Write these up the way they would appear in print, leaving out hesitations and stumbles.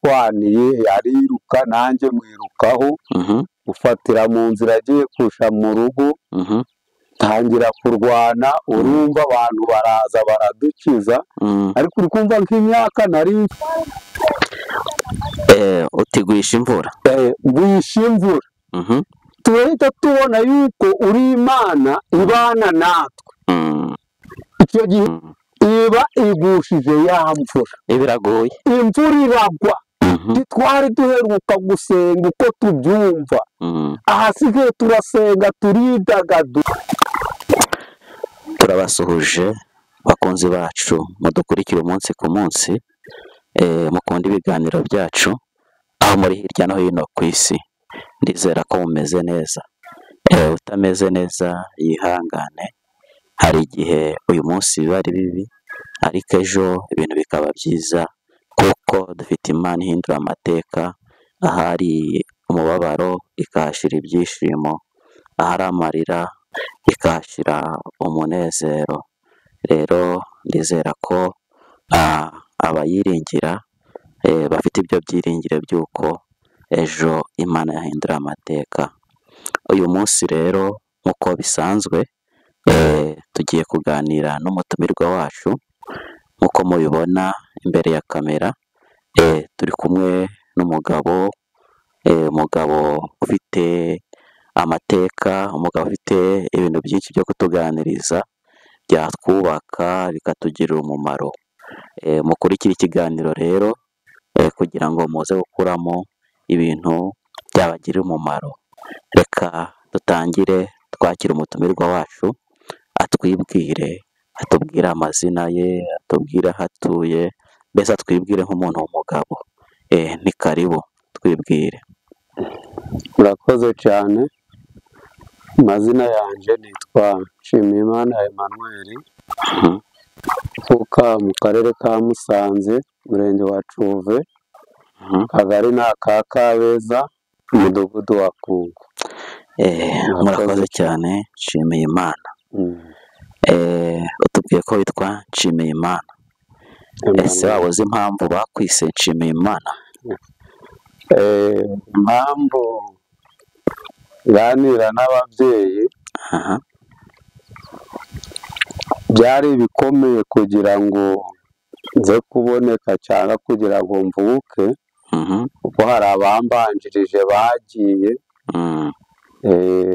Twarashwaniye ariruka nanjye mwirukaho, ufatira mu nzira agiye kusha mu rugo, tangira kurwana. Urumva abantu baraza baradukiza, ariko uri kumva nk'imyaka nari utigwisha imvura, ngwisha imvura. Turahita tubona yuko uri Imana ibana natwe. Icyo gihe iba igushije ya mvura, ibiragoye, imvura iragwa. Twari duheruka gusenga uko tubyumva, ahasigaye turasenga turidagadura. Turabasuhuje bakunzi bacu mudukurikira umunsi ku munsi, mukunda ibiganiro byacu aho muri hirya no hino ku isi. Ndizera ko mumeze neza. Utameze neza yihangane, hari igihe uyu munsi biba ari bibi ariko ejo ibintu bikaba byiza, kuko dufite Imana ihindura amateka. Ahari umubabaro ikahashyira ibyishimo, ahari amarira ikahashyira umunezero. Rero ndizera ko abayiringira bafite ibyo byiringiro by'uko ejo Imana yahindura amateka. Uyu munsi rero nk'uko bisanzwe tugiye kuganira n'umutumirwa wacu. Nk'uko mubibona imbere ya kamera, turi kumwe n'umugabo, umugabo ufite amateka, umugabo ufite ibintu byinshi byo kutuganiriza byatwubaka bikatugirira umumaro. Mukurikire ikiganiro rero kugira ngo muze gukuramo ibintu byabagirira umumaro. Reka dutangire twakira umutumirwa wacu, atwibwire, atubwire amazina ye, atubwire aho atuye, mbese atwibwire nk'umuntu w'umugabo. Ni karibu, twibwire. Murakoze cyane. Amazina yanjye nitwa Nshimiyimana Emmanuel, mvuka mu karere ka Musanze, umurenge wa Cyuve, akagari ni aka Kabeza, umudugudu wa Kungu. Murakoze cyane Nshimiyimana. Utubwiye ko witwa Nshimiyimana. Ese waba uzi impamvu bakwise Nshimiyimana? Impamvu nganira n'ababyeyi, byari bikomeye kugira ngo nze kuboneka cyangwa kugira ngo mvuke, kuko hari abambanjirije bagiye.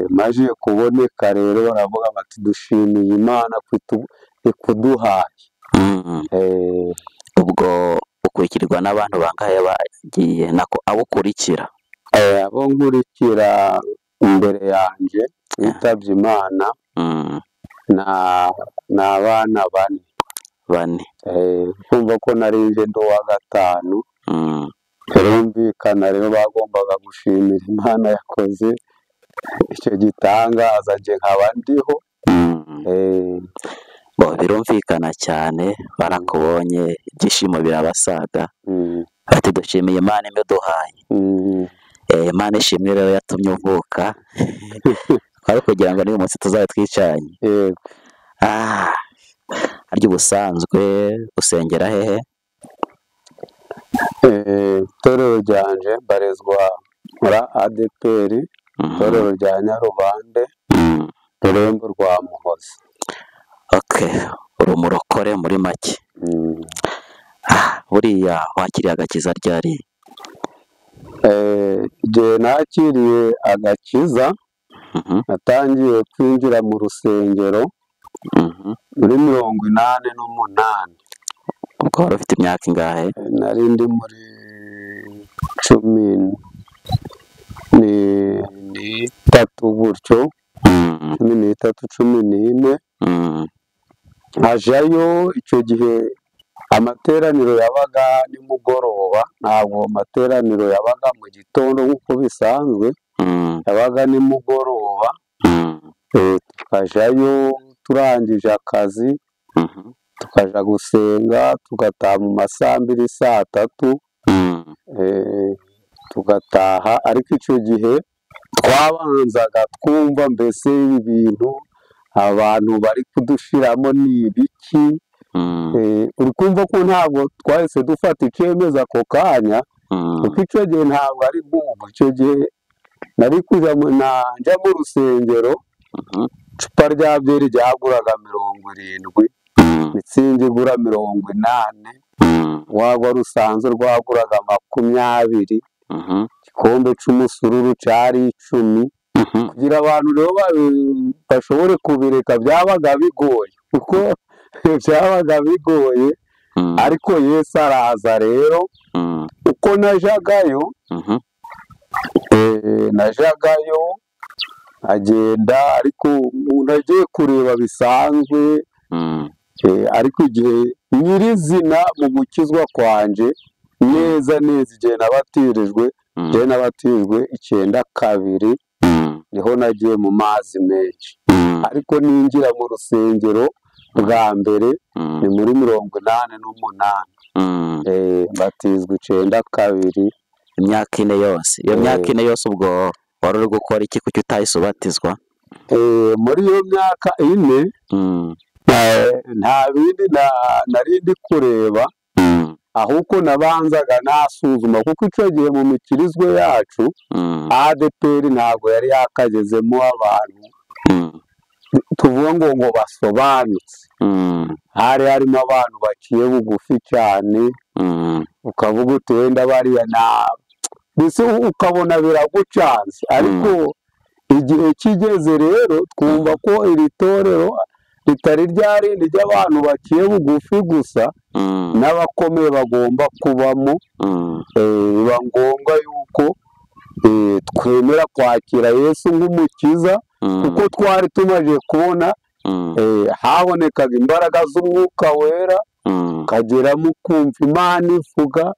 Maze kuboneka rero baravuga bati dushimiye Imana ikuduhaye. Ubwo ukurikirwa n'abantu bangahe bagiye nako abo ukurikira? Abo nkurikira imbere yanjye bitabye Imana ni abana bane. Kumva ko nari nje ndi uwa gatanu. Birumvikana rero bagombaga gushimira Imana yakoze icyo gitangaza, nje nkaba ndiho. Birumvikana cyane, barakubonye ibyishimo birabasaga, bati dushimiye Imana imuduhaye. Imana ishimwe rero yatumye uvuka, twari kugira ngo n'uyu munsi tuzabe twicaranye. Harya ubusanzwe usengera hehe? Itorero ryanjye mbarizwa muri ADEPR, itorero rya Nyarubande, ururembo rwa Muhoza. Okay, uri umurokore muri make. Buriya wakiriye agakiza ryari? Igihe nakiriye agakiza, natangiye kwinjira mu rusengero muri 88. Ubwo wari ufite imyaka ingahe? Nari ndi muri 13 gutyo, 13, 14. Nkajayo. Icyo gihe amateraniro yabaga nimugoroba, ntabwo amateraniro yabaga mu gitondo nk'uko bisanzwe, yabaga nimugoroba. Tukajayo turangije akazi, tukaja gusenga, tugataha mu ma saa 2, saa 3, tugataha. Ariko icyo gihe twabanzaga twumva mbese ibi bintu abantu bari kudushiramo ni ibiki. Uri kumva ko ntabwo twahise dufata icyemezo ako kanya, Kuko icyo gihe ntabwo ari bwumva, icyo gihe nari kujya njya mu rusengero, icupa rya byeri ryaguraga 70, mitsingi igura 80, wagwa rusanzwe rwaguraga 20, igikombe cy'umusururu cyari 10. Kugira abantu rero bashobore kubireka byabaga bigoye, kuko byabaga bigoye. Ariko Yesu araza rero, uko najagayo najagayo agenda, ariko umuntu agiye kureba bisanzwe. Ariko igihe nyirizina mu gukizwa kwanje neza neza, igihe nabatirijwe, igihe nabatirijwe 92, niho nagiye mu mazi menshi. Ariko ninjira mu rusengero bwa mbere ni muri 88, mbatizwa 92. Imyaka 4 yose. Iyo myaka 4 yose ubwo wari uri gukora iki kuki utahise ubatizwa? Muri iyo myaka 4 nta bindi nari ndi kureba, ahubwo nabanzaga nasuzuma, kuko icyo gihe mu mikirizwe yacu ADPR ntabwo yari yakagezemo abantu tuvuga ngo basobanutse. Hari harimo abantu baciye bugufi cyane, ukavuga uti wenda bariya mbese ukabona biragucanze. Ariko igihe kigeze rero twumva ko iri torero ritari ryarindi ry'abantu baciye bugufi gusa, n'abakomeye bagomba kubamo. Biba ngombwa yuko twemera kwakira Yesu nk'umukiza, kuko twari tumaze kubona habonekaga imbaraga z'umwuka wera, ukageramo ukumva Imana ivuga.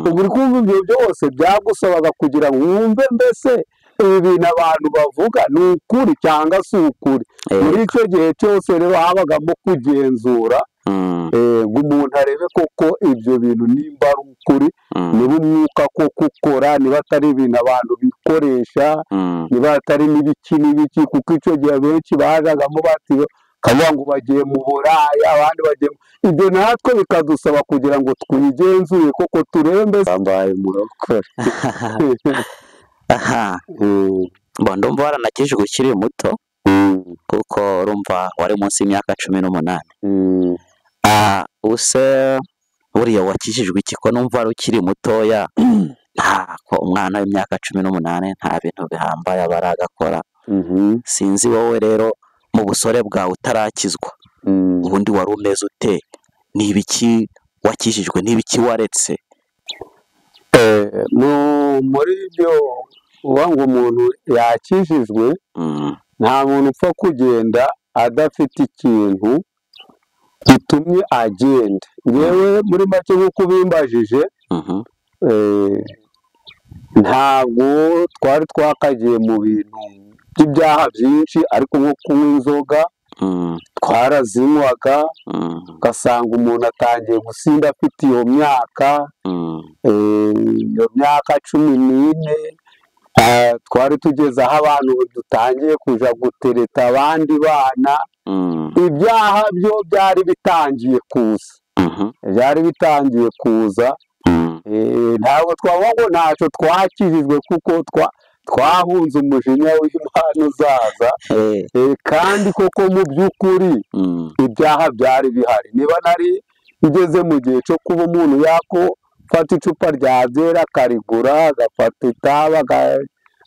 Ubwo uri kumva ibyo byose byagusabaga kugira ngo wumve mbese ibi bintu abantu bavuga ni ukuri cyangwa si ukuri. Muri icyo gihe cyose rero habagamo kugenzura, ngo umuntu arebe koko ibyo bintu nimba ari ukuri, niba umwuka koko ukora, niba atari ibintu abantu bikoresha, niba atari n'ibiki n'ibiki. Kuko icyo gihe abenshi bajagamo bati kavuga ngo bagiye mu Buraya, abandi bagiye ibyo, natwe bikadusaba kugira ngo twigenzure koko turebe mbese mbaye murokore. Aha, ndumva waranakijwe ukiri muto, kuko urumva wari munsi y'imyaka 18. Use buriya wakijijwe iki ko numva wari ukiri mutoya? Ntako umwana w'imyaka 18 nta bintu bihambaye aba aragakora. Sinzi wowe rero mu busore bwawe utarakizwa, ubundi wari umeze ute? Ni ibiki wakijijwe, ni ibiki waretse? Muri ibyo uba ngo umuntu yakijijwe, nta muntu upfa kugenda adafite ikintu gitumye agenda. Ngewe muri make nk'uko ubimbajije, ntabwo twari twakagiye mu bintu by'ibyaha byinshi, ariko nko kunywa inzoga twarazinywaga, ugasanga umuntu atangiye gusinda afite iyo myaka, iyo myaka 14. Twari tugeze aho abantu dutangiye kuja gutereta abandi bana. Ibyaha byo byari bitangiye kuza, byari bitangiye kuza. Ntabwo twavuga ngo ntacyo twakijijwe, kuko twahunze umujinya w'Imana uzaza. Kandi koko mu by'ukuri ibyaha byari bihari. Niba nari ngeze mu gihe cyo kuba umuntu yako fata icupa rya byeri akarigura, agafata itabi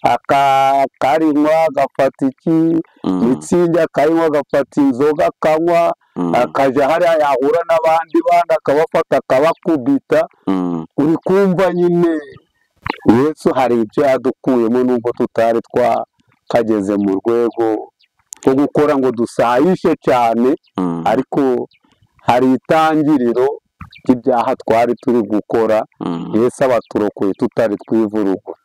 akarinywa, agafata iki mitsingi akanywa, agafata inzoga akanywa, akajya hariya yahura n'abandi bana akabafata akabakubita. Uri kumva nyine Yesu hari ibyo yadukuyemo, nubwo tutari twakageze mu rwego rwo gukora ngo dusayishe cyane, ariko hari itangiriro ry'ibyaha twari turi gukora. Yesu abaturokoye tutari twivurugura.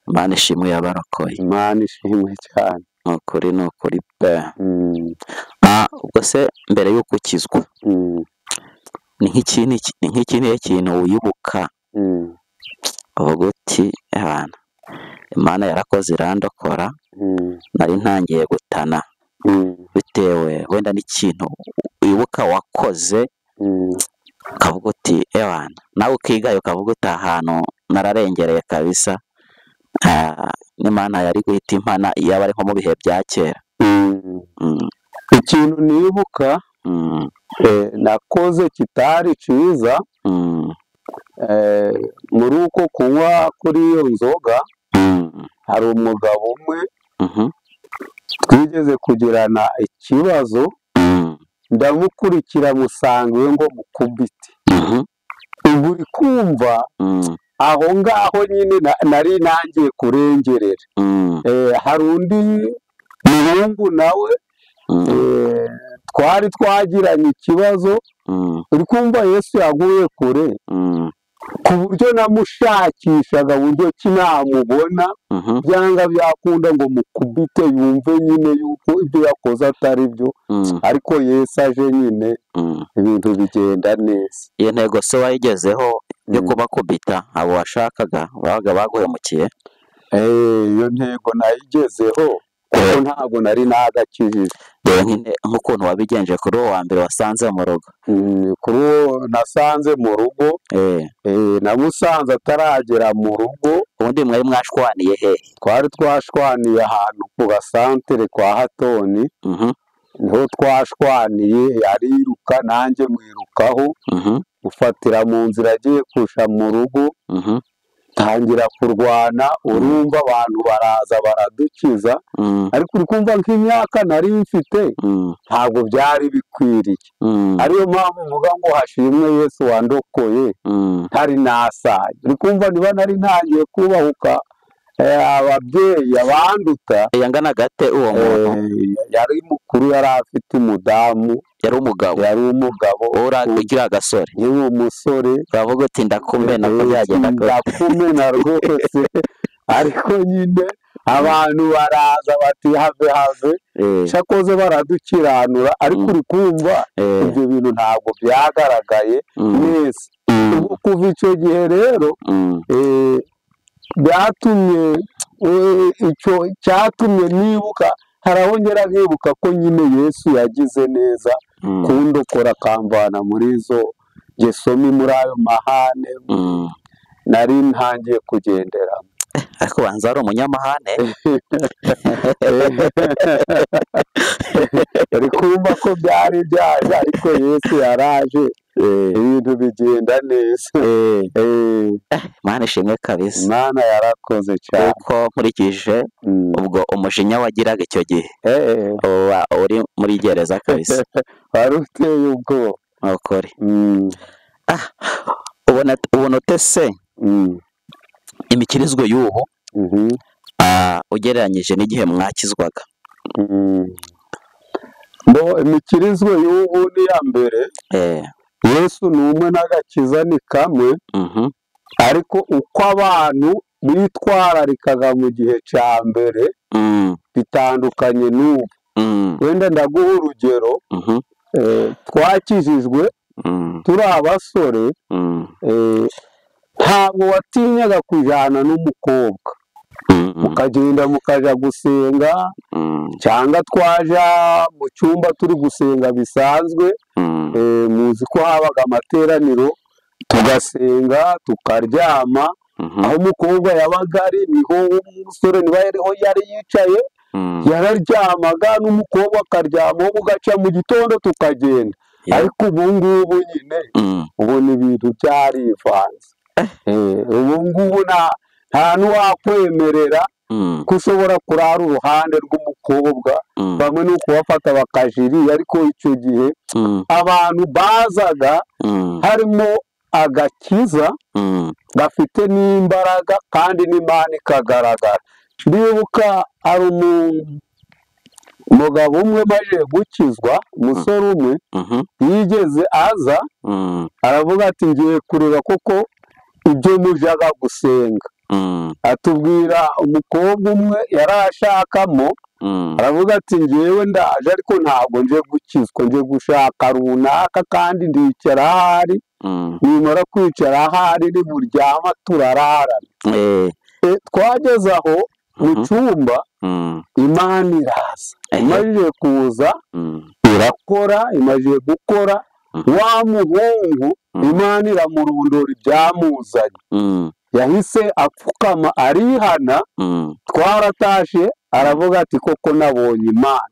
Imana ishimwe yabarokoye. Imana ishimwe cyane. Nukuri nukuri pe. Ubwo se mbere y'uko ukizwa, ni nk'iki kintu wibuka uvuga uti abana Imana yarakoze irandokora, nari ntangiye gutana, bitewe wenda n'ikintu wibuka wakoze, ukavuga uti ebana, nawe ukigaye ukavuga uti ahantu nararengereye kabisa. N'Imana yari guhita impana iyo aba ari nko mu bihe bya kera. Ikintu nibuka nakoze kitari cyiza muri uko kunywa kuri iyo nzoga, hari umugabo umwe twigeze kugirana ikibazo, ndamukurikira musanga iwe ngo mukubite. Ubu uri kumva aho ngaho nyine nari nangiye kurengerera. Hari undi muhungu nawe twari twagiranye ikibazo, uri kumva Yesu yaguye kure, ku buryo namushakishaga buryo ki namubona, byanga byakunda ngo mukubite yumve nyine yuko ibyo yakoze atari byo, ariko Yesu aje nyine ibintu bigenda neza. Iyo ntego se wayigezeho yo kubakubita abo washakaga babaga baguhemukiye? Iyo ntego nayigezeho kuko ntabwo nari nagakijije. Nk'ukuntu wabigenje kuri uwo wa mbere wasanze mu rugo? Kuri uwo nasanze mu rugo, namusanze ataragera mu rugo. Ubundi mwari mwashwaniye he? Twari twashwaniye ahantu ku gasantere kwa Hatoni, niho twashwaniye, ariruka nanjye mwirukaho, ufatira mu nzira agiye kusha mu rugo, tangira kurwana. Urumva abantu baraza baradukiza, ariko uri kumva nk'imyaka nari mfite ntabwo byari bikwiriye. Ariyo mpamvu mvuga ngo hashimwe Yesu wandokoye ntari nasaye. Uri kumva niba nari ntangiye kubahuka ababyeyi abanduta. Yanganaga ate uwo muntu? Yari mukuru, yari afite umudamu, yari umugabo, yari umugabo ukiri agasore, yari umusore. Uravuga uti ndakumena ko byagenda ndakumena rwose. Ariko nyine abantu baraza bati have have, cyakoze baradukiranura, ariko uri kumva ibyo bintu ntabwo byagaragaye neza. Kuva icyo gihe rero byatumye icyo cyatumye nibuka, haraho ngera nkibuka ko nyine Yesu yagize neza kundokora akamvana muri izo ngeso mbi, muri ayo mahane nari ntangiye kugendera. Ariko banza ari umunyamahane. Uri kumva ko byari byaje, ariko Yesu yaraje ibintu bigenda neza. Imana ishimwe kabisa. Imana yarakoze cyane. Kuko nkurikije ubwo umujinya wagiraga icyo gihe uba uri muri gereza kabisa. Wari uteye ubwoba. Ukuri. Ubona ute se imikirizwe y'ubu ugereranyije n'igihe mwakizwaga? Imikirizwe y'ubu n'iya mbere, Yesu ni umwe n'agakiza ni kamwe, ariko uko abantu bitwararikaga mu gihe cya mbere bitandukanye n'ubu. Wenda ndaguha urugero, twakijijwe turi abasore, ntabwo watinyaga kujyana n'umukobwa, mukagenda mukajya gusenga, cyangwa twaja mu cyumba turi gusenga bisanzwe. Muzi ko habaga amateraniro, tugasenga tukaryama, aho umukobwa yabaga ari niho umusore niba yariho yari yicaye, yararyamaga n'umukobwa akaryama, bugaca mu gitondo tukagenda. Ariko ubu ngubu nyine ubona ibintu byarivanze. Ubu ngubu nta n'uwakwemerera ko ushobora kurara uruhande rw'umukobwa, bamwe ni ukubafata bakajiriye. Ariko icyo gihe abantu bazaga harimo agakiza gafite n'imbaraga kandi n'Imana ikagaragara. Ndibuka hari umugabo umwe maze gukizwa, umusore umwe yigeze aza aravuga ati ngiye kureba koko ibyo mujaga gusenga. Atubwira umukobwa umwe yarashakamo, aravuga ati ngewe ndaje ariko ntabwo nje gukizwa, nje gushaka runaka kandi ndicara ahari, nimara kwicara ahari niburyama turararana. Twageze aho mu cyumba, Imana iraza, imaze kuza irakora, imaze gukora wa muhungu Imana iramurundura ibyamuzanye. Yahise apfukama arihana. Twaratashe aravuga ati koko nabonye Imana.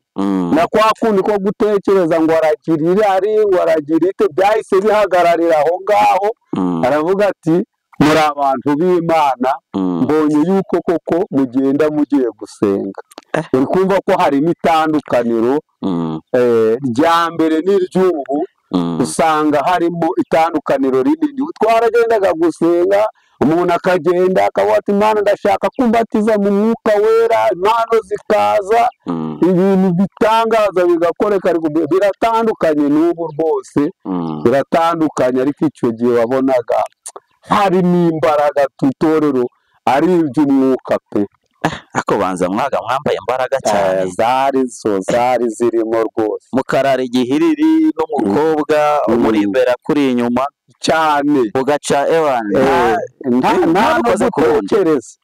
Na kwa kundi ko gutekereza ngo aragira irari ngo aragira ite, byahise bihagararira aho ngaho. Aravuga ati muri abantu b'Imana, mbonye yuko koko mugenda mugiye gusenga. Uri kumva ko harimo itandukaniro rya mbere n'iry'ubu. Usanga harimo itandukaniro rinini. Twaragendaga gusenga, umuntu akagenda akavuga ati Imana ndashaka kumbatiza mu mwuka wera, impano zikaza, ibintu bitangaza bigakoreka. Ariko biratandukanye n'ubu rwose, biratandukanye. Ariko icyo gihe wabonaga harimo imbaraga, itorero ari iby'umwuka pe. Ako banza mwaga mwambaye imbaraga cyane. Zari zo zari zirimo rwose. Mukarara igihiriri n'umukobwa umuri imbere akuri inyuma cyane, ugaca ewana nta no gutekereza,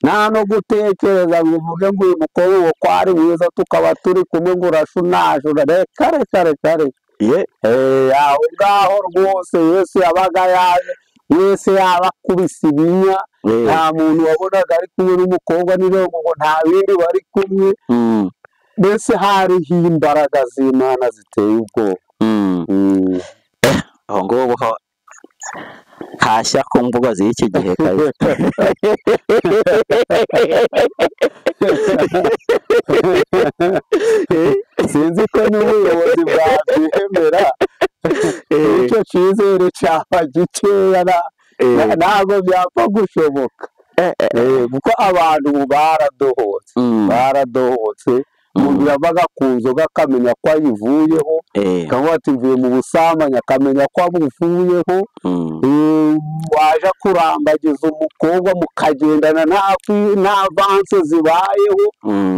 nta no gutekereza ngo uvuge ngo uyu mukobwa uwo ko ari mwiza tukaba turi kumwe ngo urashunajura. Reka reka reka reka. Aho ngaho rwose Yesu yabaga yaje, wese yabakubise ibinya. Nta muntu wabonaga ari kumwe n'umukobwa n'irembo ngo nta bindi bari kumwe. Mbese hariho imbaraga z'Imana ziteye ubwoba. Aho ngaho hashya ku mbuga z'iki gihe kabisa. Sinzi ko n'ubuyobozi bwabyemera, icyo cyizere cyaba gikeya, ntabwo byapfa gushoboka. Kuko abantu baradohotse, baradohotse. Umuntu yavaga ku nzoga akamenya ko ayivuyeho, akavuga ati mvuye mu busambanyi, akamenya ko abuvuyeho. Waje kurambagiza umukobwa mukagendana nta avanse zibayeho,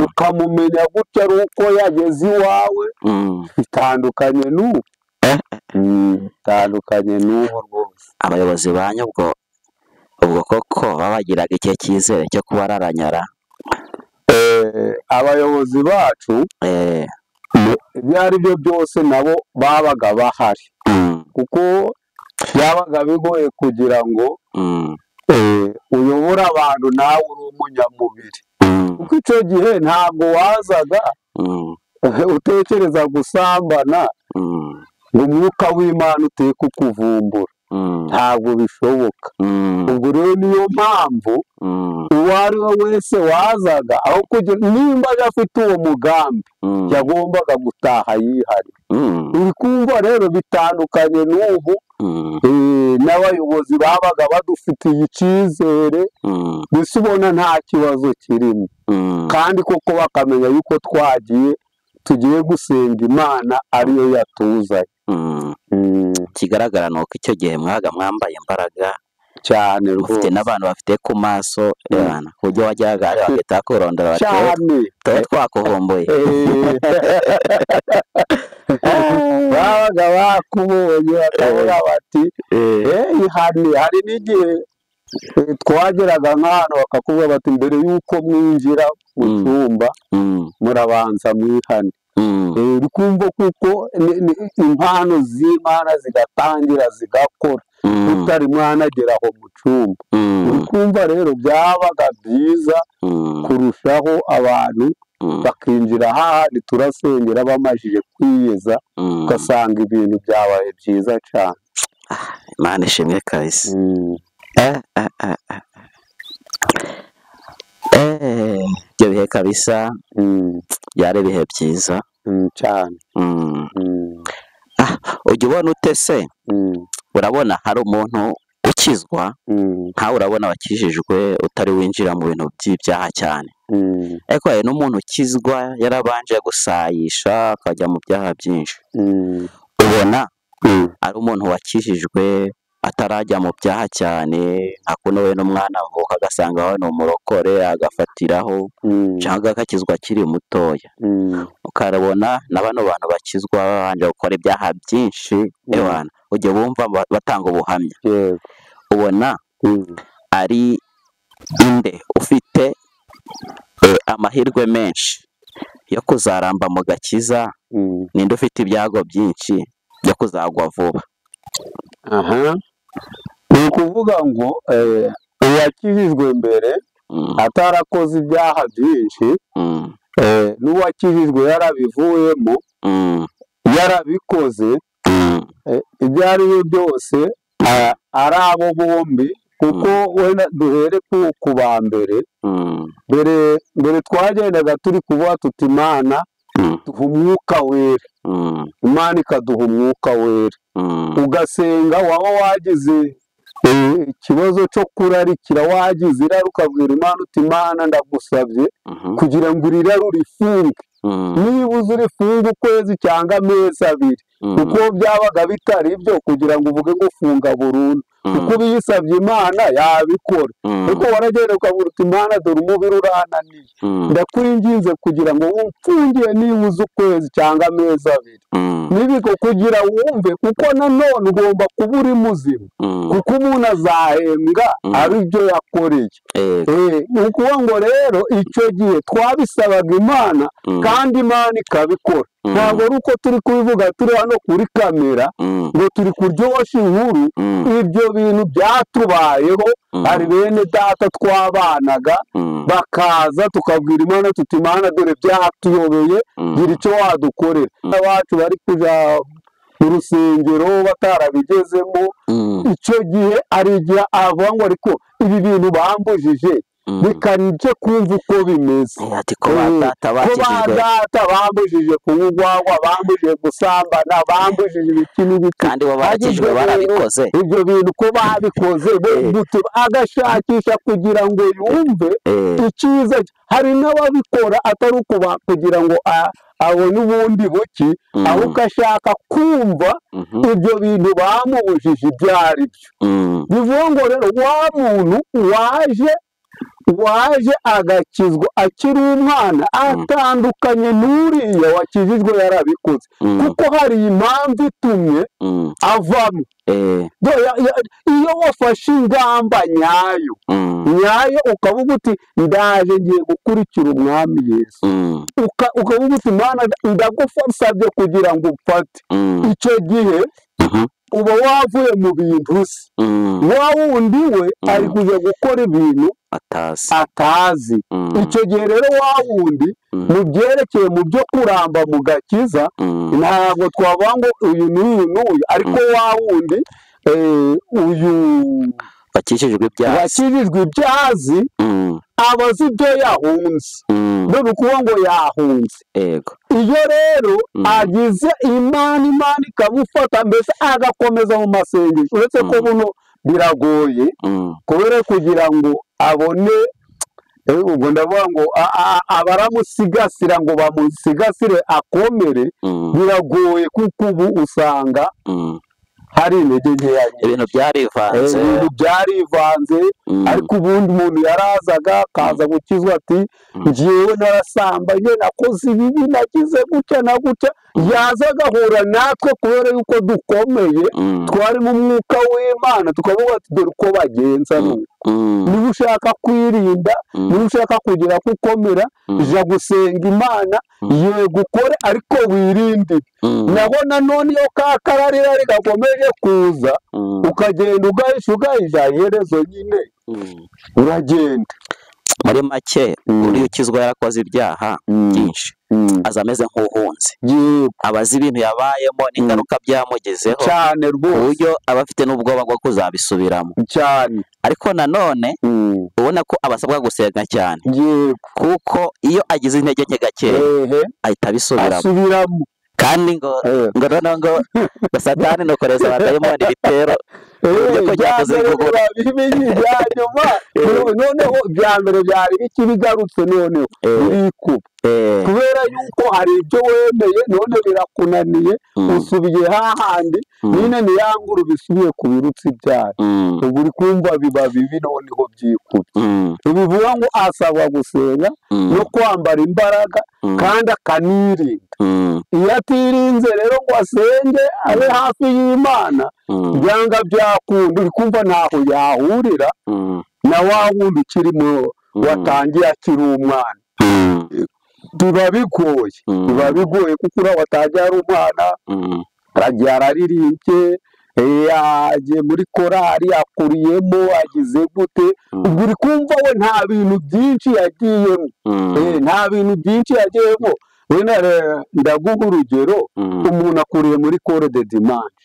ukamumenya gutya ari uko yageze iwawe. Bitandukanye n'ubu, bitandukanye n'ubu rwose. Abayobozi banyu ubwo koko babagiraga icyo cyizere cyo kubararanyara? Abayobozi bacu ibyo ari byo byose nabo babaga bahari, kuko byabaga bigoye kugira ngo uyobore abantu nawe uri umunyamubiri. Kuko icyo gihe ntabwo wazaga utekereza gusambana ngo umwuka w'Imana uteke kukuvumbura, ntabwo bishoboka. Ubwo rero niyo mpamvu uwo ari we wese wazaga aho kugira nimba afite uwo mugambi yagombaga gutaha yihariye. Uri kumva rero bitandukanye n'ubu. N'abayobozi babaga badufitiye icyizere, mbese ubona nta kibazo kirimo, kandi koko bakamenya yuko twagiye tugiye gusenga Imana ariyo yatuzanye. Ikigaragara ni uko icyo gihe mwaga mwambaye imbaraga cyane rwose, ufite n'abantu bafite ku maso ku buryo wajyaga bagahita bakurondora cyane, tuba twakuhomboye. Babaga bakubonye bakavuga bati ihane. Hari n'igihe twageraga nk'ahantu bakakubwira bati mbere y'uko mwinjira mu cyumba murabanza mwihane. Uri kumva kuko impano z'Imana zigatangira zigakora utari mwanagera aho mu cyumba. Uri kumva rero byabaga byiza kurushaho, abantu bakinjira hahandi turasengera bamajije kwiyeza, ugasanga ibintu byabaye byiza cyane. Imana ishimwe kabisa. Ibyo bihe kabisa byari ibihe byiza cyane. Ujya ubona ute se? Urabona hari umuntu ukizwa nkawe, urabona wakijijwe utari winjira mu bintu by'ibyaha cyane, ariko hari n'umuntu ukizwa yarabanje gusayisha akajya mu byaha byinshi. Ubona ari umuntu wakijijwe atarajya mu byaha cyane, nka kuno we n'umwana avuka agasanga we ni umurokore agafatiraho, cyangwa agakizwa akiri mutoya. Ukarabona na bano bantu bakizwa babanje gukora ibyaha byinshi, ewana ujya bumva batanga ubuhamya. Ubona ari inde ufite amahirwe menshi yo kuzaramba mu gakiza, ninde ufite ibyago byinshi byo kuzagwa vuba? Aha ni ukuvuga ngo Uwakijijwe mbere atarakoze ibyaha byinshi, n'uwakijijwe yarabivuyemo, yarabikoze, ibyo ari byo byose ari abo bombi, kuko wenda duhere ku ba mbere. Mbere twagendaga turi kuvuga tuti Imana duha umwuka wera, Imana ikaduha umwuka wera, ugasenga waba wagize ikibazo cyo kurarikira, wagize irari ukabwira Imana uti Imana ndagusabye kugira ngo iri rari urifunge, niba uzi urifunge ukwezi cyangwa amezi abiri, kuko byabaga bitari ibyo kugira ngo uvuge ngo funga burundu, kuko ubiyisabye Imana yabikora. Ariko waragenda ukabwira uti Imana dore umubiri urananiye, ndakwinginze kugira ngo umfungiye niba uzi ukwezi cyangwa amezi abiri, nibiko kugira wumve, kuko nanone ugomba kuba uri muzima, kuko umuntu azahembwa ari byo yakoreye. Ni ukuvuga ngo rero icyo gihe twabisabaga Imana kandi Imana ikabikora. Ntabwo ari uko turi kubivuga turi hano kuri kamera ngo turi kuryoshya inkuru, ibyo bintu byatubayeho. Hari bene data twabanaga bakaza tukabwira Imana tuti Imana dore byatuyobeye, gira icyo wadukorera. Abacu bari kuja mu rusengero batarabigezemo, icyo gihe ari igihe avuga ngo ariko ibi bintu bambujije, reka nje kumva uko bimeze. Ati ko ba data bambujije kunywa urwagwa, bambujije gusambana, bambujije ibiki n'ibiki, kandi bo barakijijwe barabikoze. Ibyo bintu ko babikoze agashakisha kugira ngo yumve icyiza. Hari n'ababikora atari ukuba kugira ngo abone ubundi buki, ahubwo ashaka kumva ibyo bintu bamubujije ibyo ari byo. Bivuga ngo rero wa muntu waje agakizwa akiri umwana atandukanye n'uriya wakijijwe yarabikoze, kuko hari impamvu itumye avamo. Iyo wafashe ingamba nyayo nyayo ukavuga uti ndaje ngiye gukurikira umwami Yesu, ukavuga uti Mana ndagusabye kugira ngo umfate, icyo gihe uba wavuye mu bintu se. Wa wundi we ari kujya gukora ibintu atazi. Icyo gihe rero wa wundi mu byerekeye mu byo kuramba mu gakiza, ntabwo twavuga ngo uyu n'uyu n'uyu, ariko wa wundi uyu wakijijwe ibyazi aba azi ibyo yahunze, none ukuvuga ngo yahunze. Iyo rero agize Imana, Imana ikamufata mbese agakomeza mu masengesho, uretse ko buno biragoye kubera kugira ngo abone, ubwo ndavuga ngo abaramusigasira ngo bamusigasire akomere, biragoye kuko ubu usanga hari intege nkeya, ibintu byarivanze, ibintu byarivanze. Ariko ubundi umuntu yarazaga akaza gukizwa ati njyewe narasambanye, nakoze ibibi, nagize gutya na gutya, yaza agahura natwe kubera yuko dukomeye, twari mu mwuka w'Imana, tukavuga ati dore uko bagenza nuko. Niba ushaka kwirinda, niba ushaka kugira gukomera, jya gusenga Imana, yego ukore ariko wirinde. Naho nanone iyo kakararira gakomeje kuza, ukagenda ugahisha ugahisha, iherezo nyine uragenda. Muri make uriya ukizwa yarakoze ibyaha byinshi, aza ameze nk'uhunze, aba azi ibintu yabayemo n'ingaruka byamugezeho cyane rwose, ku buryo aba afite n'ubwoba bwo kuzabisubiramo cyane. Ariko nanone ubona ko abasabwa gusenga cyane, kuko iyo agize intege nke gakeya ahita abisubiramo. Kandi ngo noneho ngo Satani nukoreza abadayimoni ibitero, noneho bya mbere byari biki bigarutse, noneho birikuba kubera yuko hari ibyo wemeye none birakunaniye, usubiye hahandi nyine ni ya nguru bisubiye ku birutsi byayo, ubwo uri kumva biba bibi noneho byikubye. Bivuga ngo asabwa gusenga no kwambara imbaraga kandi akanirinda. Iyo atirinze rero ngo asenge abe hafi y'Imana, byanga byakunda, uri kumva ntaho yahurira na wa wundi ukiri watangiye akiri umwana. Biba bigoye, biba bigoye kuko uriya watangiye ari umwana, aragiye araririmbye, Yagiye muri korari, akuriyemo, agize gute, ubwo uri kumva we nta bintu byinshi yagiyemo. Nta bintu byinshi yagiyemo. Wenda ndaguha urugero, umuntu akuriye muri kore de dimanche,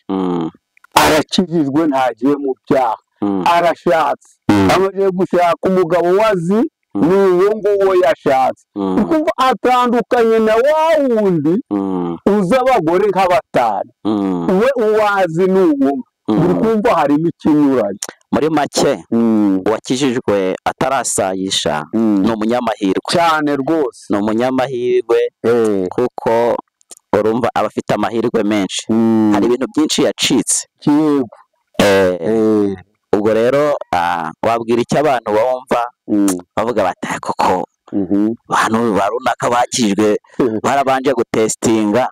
arakijijwe, ntagiye mu byaha, arashatse, amaze gushaka umugabo wazi ni uwo nguwo yashatse. Ukumva atandukanye na wa wundi uza abagore nka batanu, we uwazi ni uwo. Uri kumva harimo ikinyuranye. Muri make uwakijijwe atarasayisha ni umunyamahirwe cyane rwose, ni umunyamahirwe kuko urumva aba afite amahirwe menshi, hari ibintu byinshi yacitse. Ubwo rero wabwira icyo abantu bumva bavuga bati koko abantu ba runaka bakijijwe barabanje gutesitinga,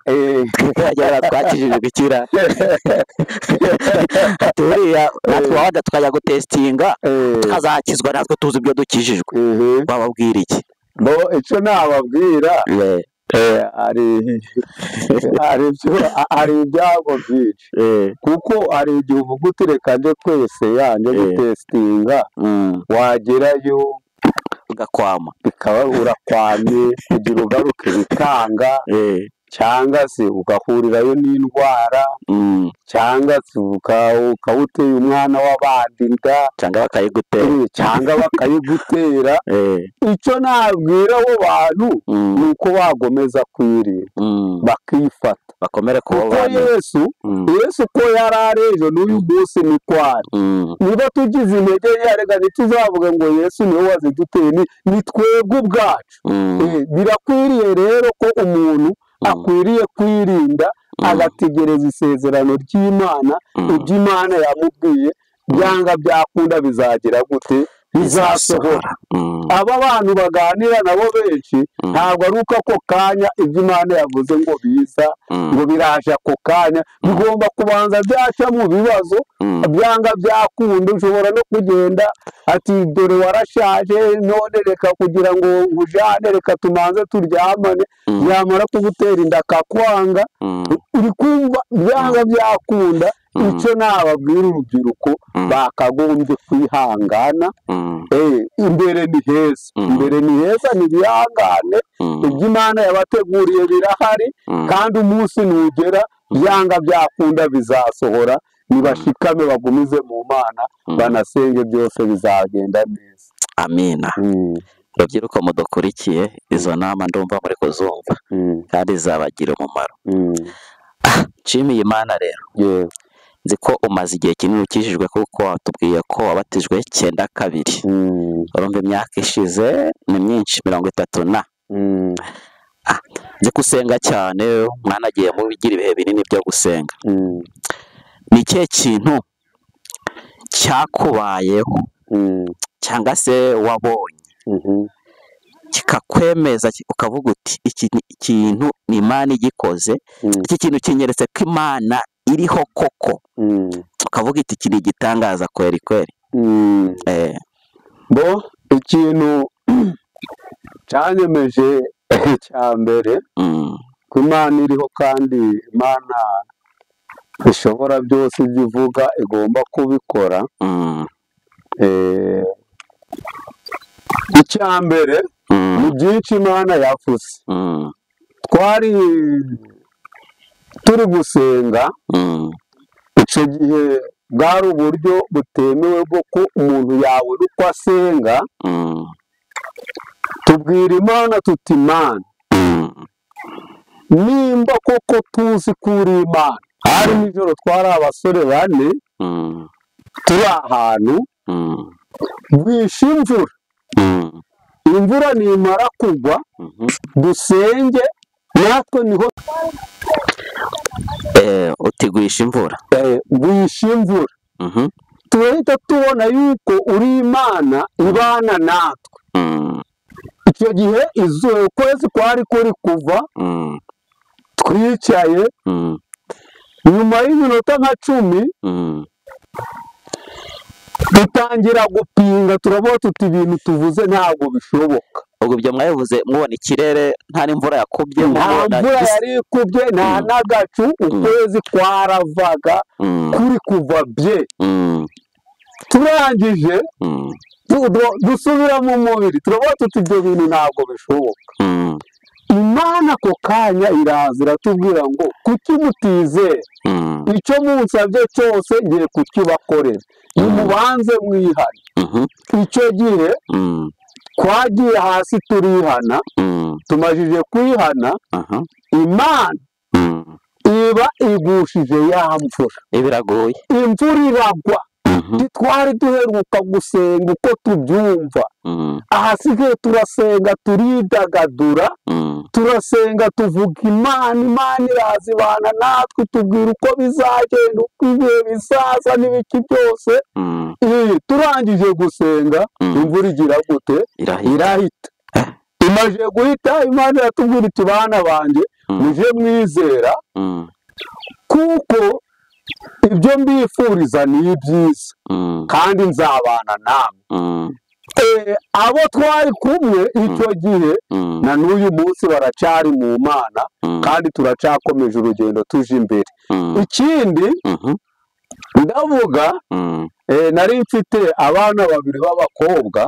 twakijijwe ikira turiya natwe wajya tukajya gutesitinga tukazakizwa natwe tuzi ibyo dukijijwe, wababwira iki? Icyo nababwira, hari ibyago byinshi, kuko hari igihe uvuga uti reka nje twese yanjye gutesitinga, wagerayo ugakwama, bikaba urakwamye kugira ugaruke bikanga, cyangwa se ugahurirayo n'indwara, cyangwa se ukaba uteye umwana w'abandi inda, cyangwa bakayigutera. Icyo nabwira abo bantu ni uko bagomeza kwirinda, bakifata, bakomere ku kuko Yesu ko yari ari ejo n'uyu munsi ni ko ari. Niba tugize intege nke, reka ntituzavuge ngo Yesu niwe waziduteye, ni twebwe ubwacu. Birakwiriye rero ko umuntu akwiriye kwirinda, agategereza isezerano ry'Imana, ibyo Imana yamubwiye byanga byakunda bizagira gute, bizasohora. Aba bantu baganira nabo benshi ntabwo ari uko ako kanya ibyo Imana yavuze ngo biza, ngo biraje ako kanya, bigomba kubanza byaca mu bibazo, byanga byakunda. Ushobora no kugenda ati dore warashaje, none reka kugira ngo ujane, reka tumanze turyamane, yamara kugutera inda akakwanga. Uri kumva byanga byakunda. Icyo nababwira urubyiruko, bakagombye kwihangana. Imbere ni heza, imbere ni heza, ntibihangane, ibyo Imana yabateguriye birahari, kandi umunsi nugera byanga byakunda bizasohora. Nibashikame, bagumize mu Mana, banasenge, byose bizagenda neza. Amina. Rubyiruko mudukurikiye, izo nama ndumva muri kuzumva kandi zabagira umumaro. Nshimiye Imana rero, nzi ko umaze igihe kinini ukijijwe, kuko watubwiye ko wabatijwe 92. Urumva imyaka ishize ni myinshi, 30 na. Nzi ko usenga cyane, mwanagiye mubigira ibihe binini byo gusenga. Ni ikihe kintu cyakubayeho cyangwa se wabonye kikakwemeza ukavuga uti iki kintu ni Imana igikoze, iki kintu kinyeretse ko Imana iriho koko, ukavuga iti iki ni igitangaza kweri kweri? Bo ikintu cyanyemeje cya mbere ko Imana iriho, kandi Imana ishobora byose, ibyo ivuga igomba kubikora. Icya mbere ni byinshi Imana yavuze. Twari turi gusenga icyo gihe, bwari uburyo butemewe bwo ko umuntu yabona uko asenga. Tubwira Imana tuti Imana, nimba koko tuzi ko uri Imana. Hari nijoro, twari abasore bane turi ahantu, bwishe imvura, imvura nimara kugwa dusenge natwe niho. Utigwisha imvura, gwisha imvura, turahita tubona yuko uri Imana ibana natwe. Icyo gihe izuba, ukwezi kwari kuri kuva, twicaye, nyuma y'iminota nka 10 Dutangira gupinga, turavuga tuti ibintu tuvuze ntabwo bishoboka. Ubwo ibyo mwabivuze mubona ikirere nta n'imvura yakubye, nta mvura yari ikubye, nta n'agacu, ukwezi kwaravaga kuri kuva bye. Turangije dusubira mu mubiri, turavuga tuti ibyo bintu ntabwo bishoboka. Imana ako kanya iraza iratubwira ngo kuki mutizera, icyo munsabye cyose ngiye kukibakorera, nimubanze mwihane. Icyo gihe twagiye hasi turihana, tumajije kwihana, Imana iba igushije ya mvura, ibiragoye, imvura iragwa. Twari duheruka gusenga uko tubyumva, ahasigaye turasenga turidagadura, turasenga tuvuga Imana, Imana irazibana natwe, tubwira uko bizagenda, uko ibihe bizaza n'ibiki byose. Turangije gusenga imvura igira gute? Irahita. Imaze guhita, Imana iratubwira iti bana banjye muje mwizera, kuko ibyo mbifuriza ni ibyiza kandi nzabana namwe. Abo twari kumwe icyo gihe na n'uyu munsi baracyari mu Mana, kandi turacyakomeje urugendo tuje imbere. Ikindi ndavuga, nari mfite abana babiri b'abakobwa,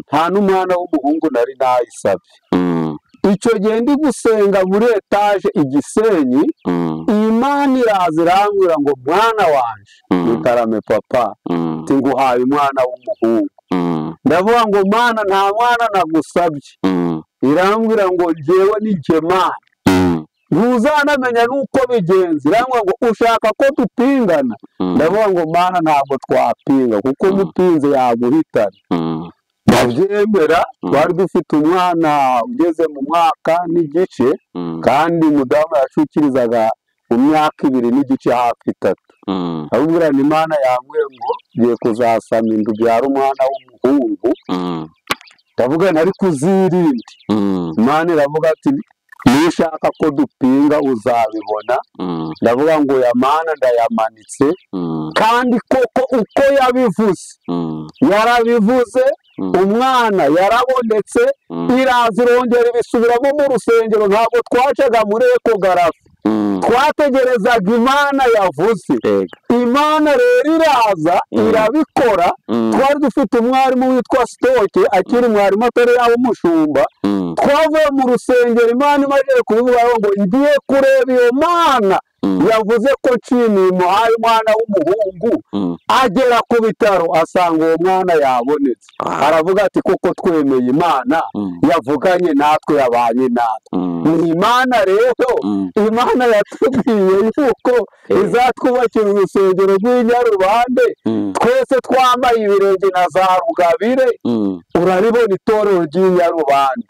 nta n'umwana w'umuhungu nari nayisabye. Icyo gihe ndi gusenga muri etaje Igisenyi, Imana iraza irambwira ngo mwana wanje, nikarame papa, nguhaye umwana w'umuhungu. Ndavuga ngo Mana nta mwana nagusabye. Irambwira ngo njyewe ni njye Mana, ntuzanamenya nuko bigenze. Irambwira ngo ushaka ko dupingana? Ndavuga ngo Mana ntabwo twapinga, kuko mupinze yaguhitana. Ndabyemera. Twari dufite umwana ugeze mu mwaka n'igice, kandi umudamu yacukirizaga mu myaka 2 n'igice hafi 3. Abubwira ni Imana yambwiye ngo ngiye kuzasama inda ubyara umwana w'umuhungu. Ndavuga nari kuzirinde. Imana iravuga ati nushaka ko dupinga uzabibona. Ndavuga ngo ya Mana ndayamanitse, kandi koko uko yabivuze yarabivuze, umwana yarabonetse. Iraza irongera ibisubiramo mu rusengero. Ntabwo twacaga muri ekogarafi, twategerezaga Imana yavuze. Imana rero iraza irabikora. Twari dufite umwarimu witwa Stoke, akiri mwarimu atari yaba umushumba. Twavuye mu rusengero, Imana imaze kubivuga ngo ngiye kureba iyo Mana yavuze ko nshimiye imuhaye umwana w'umuhungu. Agera ku bitaro asanga uwo mwana yabonetse. Aravuga ati koko twemeye Imana yavuganye natwe, yabanye natwe. Ni Imana rero, Imana yatubwiye yuko izatwubakira urusengero rw'inyarubande, twese twambaye ibirenge na za rugabire. Uraribona itorero ry'inyarubande,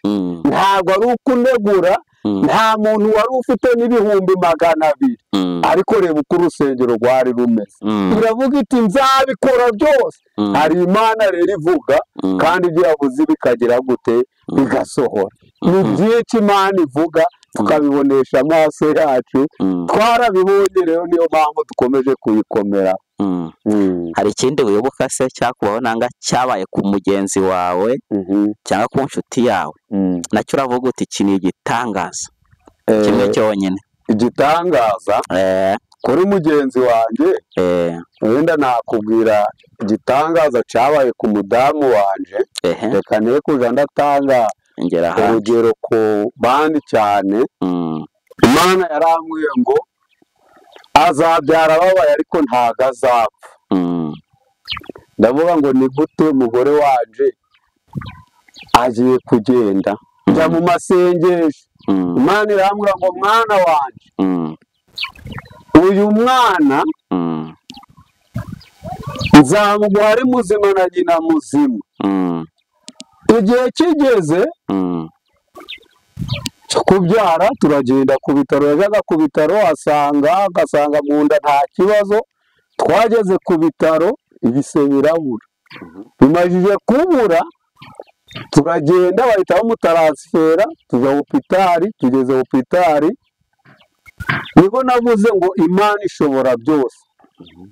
ntabwo ari ukunegura, nta muntu wari ufite n'200,000, ariko reba uko urusengero rwari rumeze. Iravuga iti nzabikora byose. Hari Imana rero ivuga, kandi ibyo yavuze bikagira gute? Bigasohora. Ni byinshi Imana ivuga tukabibonesha amaso yacu, twarabibonye rero, niyo mpamvu dukomeje kuyikomera. Hari ikindi wibuka se cyakubaho nanga cyabaye ku mugenzi wawe cyangwa ku nshuti yawe, nacyo uravuga uti iki ni igitangaza kimwe cyonyine? Igitangaza kuri mugenzi wanjye, wenda nakubwira igitangaza cyabaye ku mudamu wanje. Reka ne kuja ndatanga urugero ku bandi cyane. Imana yarambwiye ngo azabyara ababaye ariko ntago azapfa. Ndavuga ngo ni gute umugore wanje agiye kugenda? Njya mu masengesho, Imana irambwira ngo mwana wanje, uyu mwana nzamuguha ari muzima na nyina muzima. Igihe kigeze cyo kubyara, turagenda ku bitaro. Yajyaga ku bitaro agasanga mu nda nta kibazo. Twageze ku bitaro ibise birabura, bimajije kubura turagenda bahita bamutaransifera tujya hopitari. Tugeze hopitari niho navuze ngo Imana ishobora byose.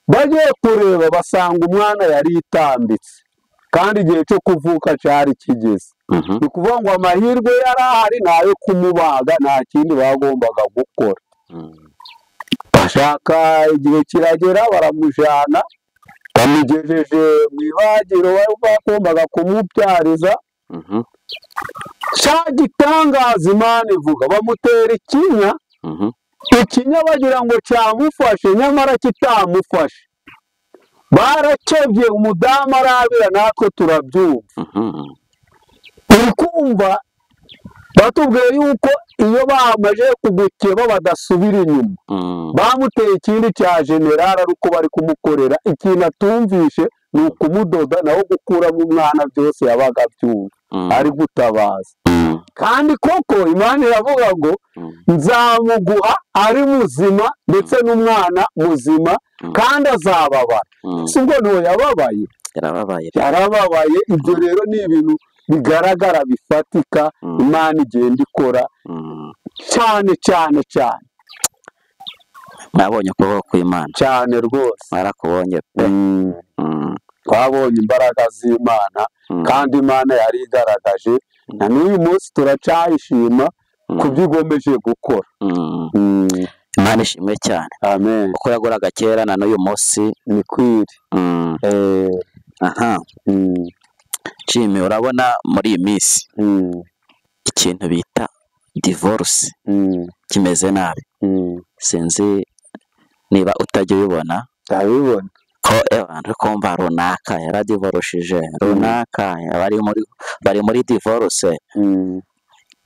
Bagiye kureba basanga umwana yari itambitse, kandi igihe cyo kuvuka cyari kigeze. Ni ukuvuga ngo amahirwe yari ahari ni ayo kumubaga, nta kindi bagombaga gukora. Bashaka igihe kiragera baramujyana, bamugejeje mu ibagiro bagombaga kumubyariza. Cya gitangaza Imana ivuga, bamutera ikinya, ikinya bagira ngo cyamufashe, nyamara kitamufashe. Barakebye umudamu arabira, natwe turabyumva. Uri kumva batubwiye yuko iyo bamaze kugukeba badasubira inyuma. Bamuteye ikindi cya general ariko bari kumukorera ikintu atumvishe, ni ukumudoda, naho gukuramo umwana byose yabaga abyumva, ari gutabaza. Kandi koko Imana iravuga ngo nzamuguha ari muzima ndetse n'umwana muzima, kandi azababara. Si ubwo niwe yababaye? Yarababaye. Ibyo rero ni ibintu bigaragara bifatika Imana igenda ikora cyane cyane cyane. Mwabonye ukuboko kw'Imana cyane rwose, mwarakubonye pe. Twabonye imbaraga z'Imana, kandi Imana yari igaragaje, na n'uyu munsi turacyayishima ku byo igomeje gukora. Imana ishimwe cyane. Amen. Uko yagoraga kera na n'uyu munsi ni kwiri. Aha. Jimmy, urabona muri iyi minsi ikintu bita divorce kimeze nabi. Sinzi niba utajya ubibona. Ndabibona. Ko abantu kumva runaka yaradivorushije, runaka bari muri divorce.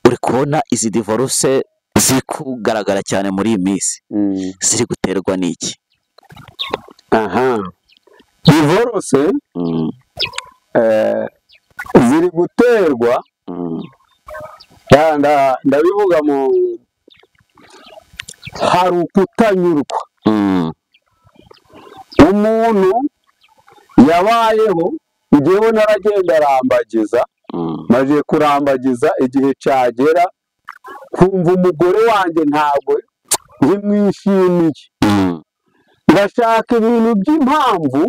Uri kubona izi divorce ziri kugaragara cyane muri iyi minsi, ziri guterwa n'iki? Aha. Divorce ziri guterwa, ndabivuga mu hari ukutanyurwa. Umuntu yabayeho, njyewe naragenda arambagiza, maze kurambagiza igihe cyagera kumva umugore wanjye ntabwo ntimwishimiye, ndashaka ibintu by'impamvu,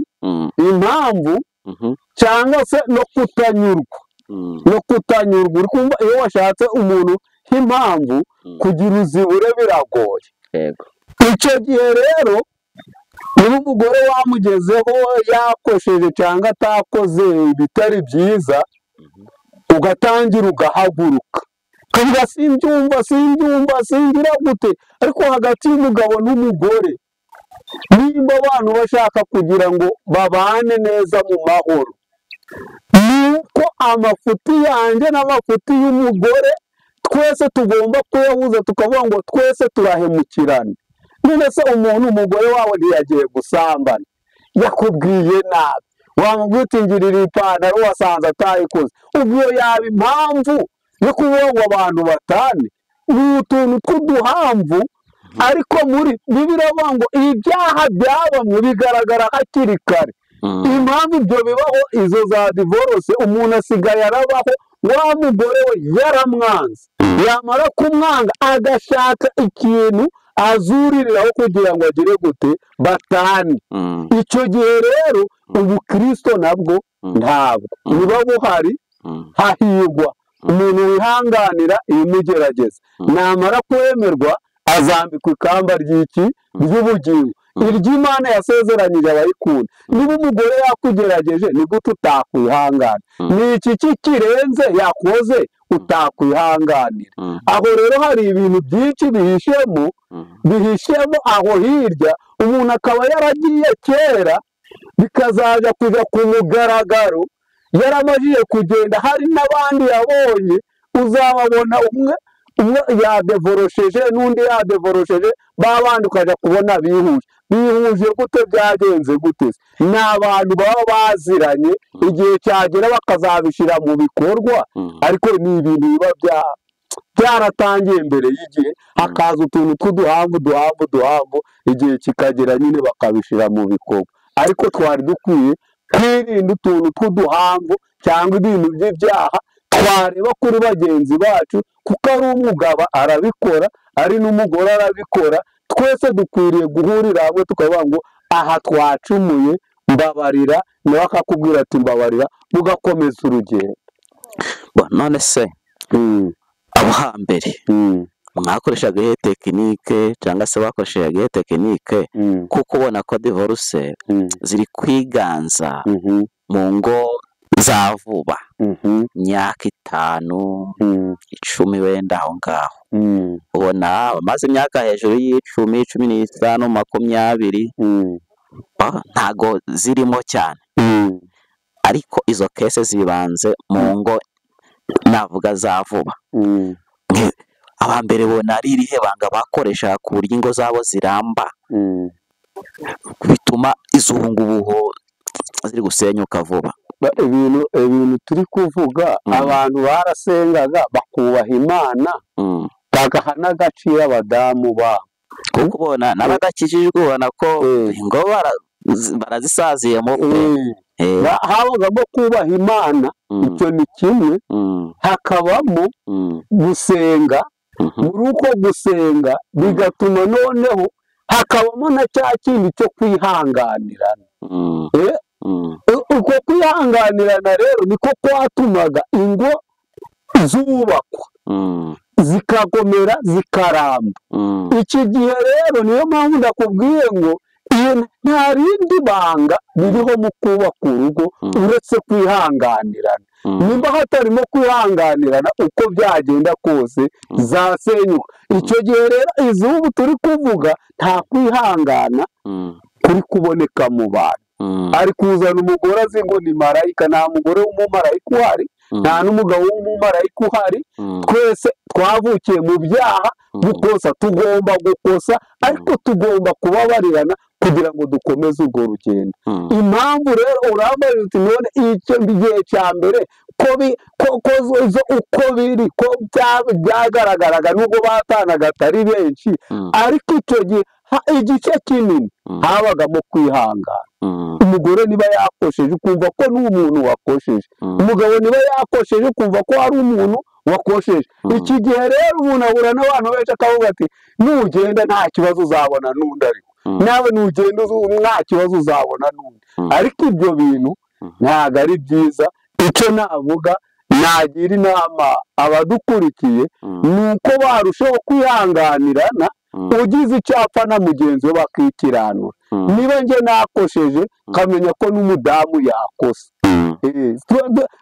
impamvu cyangwa se no kutanyurwa, no kutanyurwa. Uri kumva iyo washatse umuntu nk'impamvu kugira uzibure biragoye. Icyo gihe rero niba umugore wamugezeho yakosheje cyangwa atakoze ibitari byiza, ugatangira ugahaguruka ukavuga simbyumva simbyumva singira gute. Ariko hagati y'umugabo n'umugore, nimba abantu bashaka kugira ngo babane neza mu mahoro, ni uko amafuti yanjye n'amafuti y'umugore twese tugomba kuyahuza, tukavuga ngo twese turahemukirana. None se umuntu umugore wawe ntiyagiye gusambana, yakubwiye nabi, wamubwira uti ngirira ipantaro wasanze atayikoze, ubwo yaba impamvu yo kuvuga ngo abantu batane? Ni utuntu tw'uduhamvu. Ariko muri Bibiliya iravuga ngo ibyaha bya bamwe bigaragara hakiri kare. Impamvu ibyo bibaho, izo za divorce, umuntu asigaye arabaho wa mugore we yaramwanze, yamara kumwanga agashaka ikintu azuririraho kugira ngo agire gute batane. Icyo gihe rero ubukristo nabwo ntabwo buba buhari. Hahirwa umuntu wihanganira ibimugerageza, namara kwemerwa azambikwa ikamba ry'iki ry'ubugingo, iry'Imana yasezeranyije abayikunda. Niba umugore yakugerageje, ni gute utakwihangana? Ni iki kirenze yakoze utakwihanganira? Aho rero hari ibintu byinshi bihishemo aho hirya, umuntu akaba yaragiye kera, bikazajya kujya ku mugaragaro yaramajije kugenda. Hari n'abandi yabonye, uzababona umwe yadevorosheje n'undi yadevorosheje, babandi ukajya kubona bihuje. Bihuje gute? Byagenze gute? Ni abantu baba baziranye, igihe cyagera bakazabishyira mu bikorwa, ariko ni ibintu biba byaratangiye mbere y'igihe, hakaza utuntu tw'uduhamvu duhamvu duhamvu, igihe kikagera nyine bakabishyira mu bikorwa. Ariko twari dukwiye kwirinda utuntu tw'uduhamvu cyangwa ibintu by'ibyaha twareba kuri bagenzi bacu, kuko ari umugabo arabikora, ari n'umugore arabikora. Twese dukwiriye guhurira hamwe tukavuga ngo aha twacumuye mbabarira, nawe akakubwira ati mbabarira, mugakomeza urugendo. None se abo hambere mwakoreshaga iyihe tekinike cyangwa se bakoreshaga iyihe tekinike, kuko ubona ko divorce ziri kwiganza mu ngo za vuba, imyaka 5, 10 wenda aho ngaho, ubona bamaze imyaka hejuru y'10, 15, 20, ntago zirimo cyane, ariko izo kese zibanze mu ngo navuga za vuba. Abambere bona ari irihe banga bakoresha ku buryo ingo zabo ziramba, bituma izungubuho ziri gusenyuka vuba? Ibintu turi kuvuga, abantu barasengaga bakubaha Imana, bagaha n'agaciro abadamu babo, kuko ubona n'abadakijijwe ubona ko ingo barazisaziyemo pe. Habagamo kubaha Imana, icyo ni kimwe, hakabamo gusenga. Muri uko gusenga bigatuma noneho hakabamo na cya kindi cyo kwihanganirana. Uko kwihanganirana rero niko kwatumaga ingo zubakwa, zikakomera, zikaramba. Iki gihe rero niyo mpamvu ndakubwiye ngo nta rindi banga ririho mu kubaka urugo uretse kwihanganirana. Nimba hatarimo kwihanganirana, uko byagenda kose zasenyuka. Icyo gihe rero izubu turi kuvuga nta kwihangana kuri kuboneka mu bantu. Ari kuzana umugore azi ngo ni marayika, nta mugore w'umumarayika uhari, nta n'umugabo w'umumarayika uhari. Twese twavukiye mu byaha, gukosa tugomba gukosa, ariko tugomba kubabarirana kugira ngo dukomeze urwo rugendo. Impamvu rero urambaye uti none icyo gihe cya mbere ko uko biri ko byagaragaraga nubwo batanaga atari benshi, ariko icyo gihe igice kinini habagamo kwihangana. Umugore niba yakosheje ukumva ko n'umuntu wakosheje, umugabo niba yakosheje ukumva ko ari umuntu wakosheje. Iki gihe rero umuntu ahura n'abantu benshi akavuga ati nugenda nta kibazo uzabona n'undi, ariko nawe nugenda nta kibazo uzabona n'undi. Ariko ibyo bintu ntabwo ari byiza. Icyo navuga nagira inama abadukurikiye ni uko barushaho kwihanganirana, ugize icyapfa na mugenzi we bakikiranura. Niba njye nakosheje kamenya ko n'umudamu yakosa.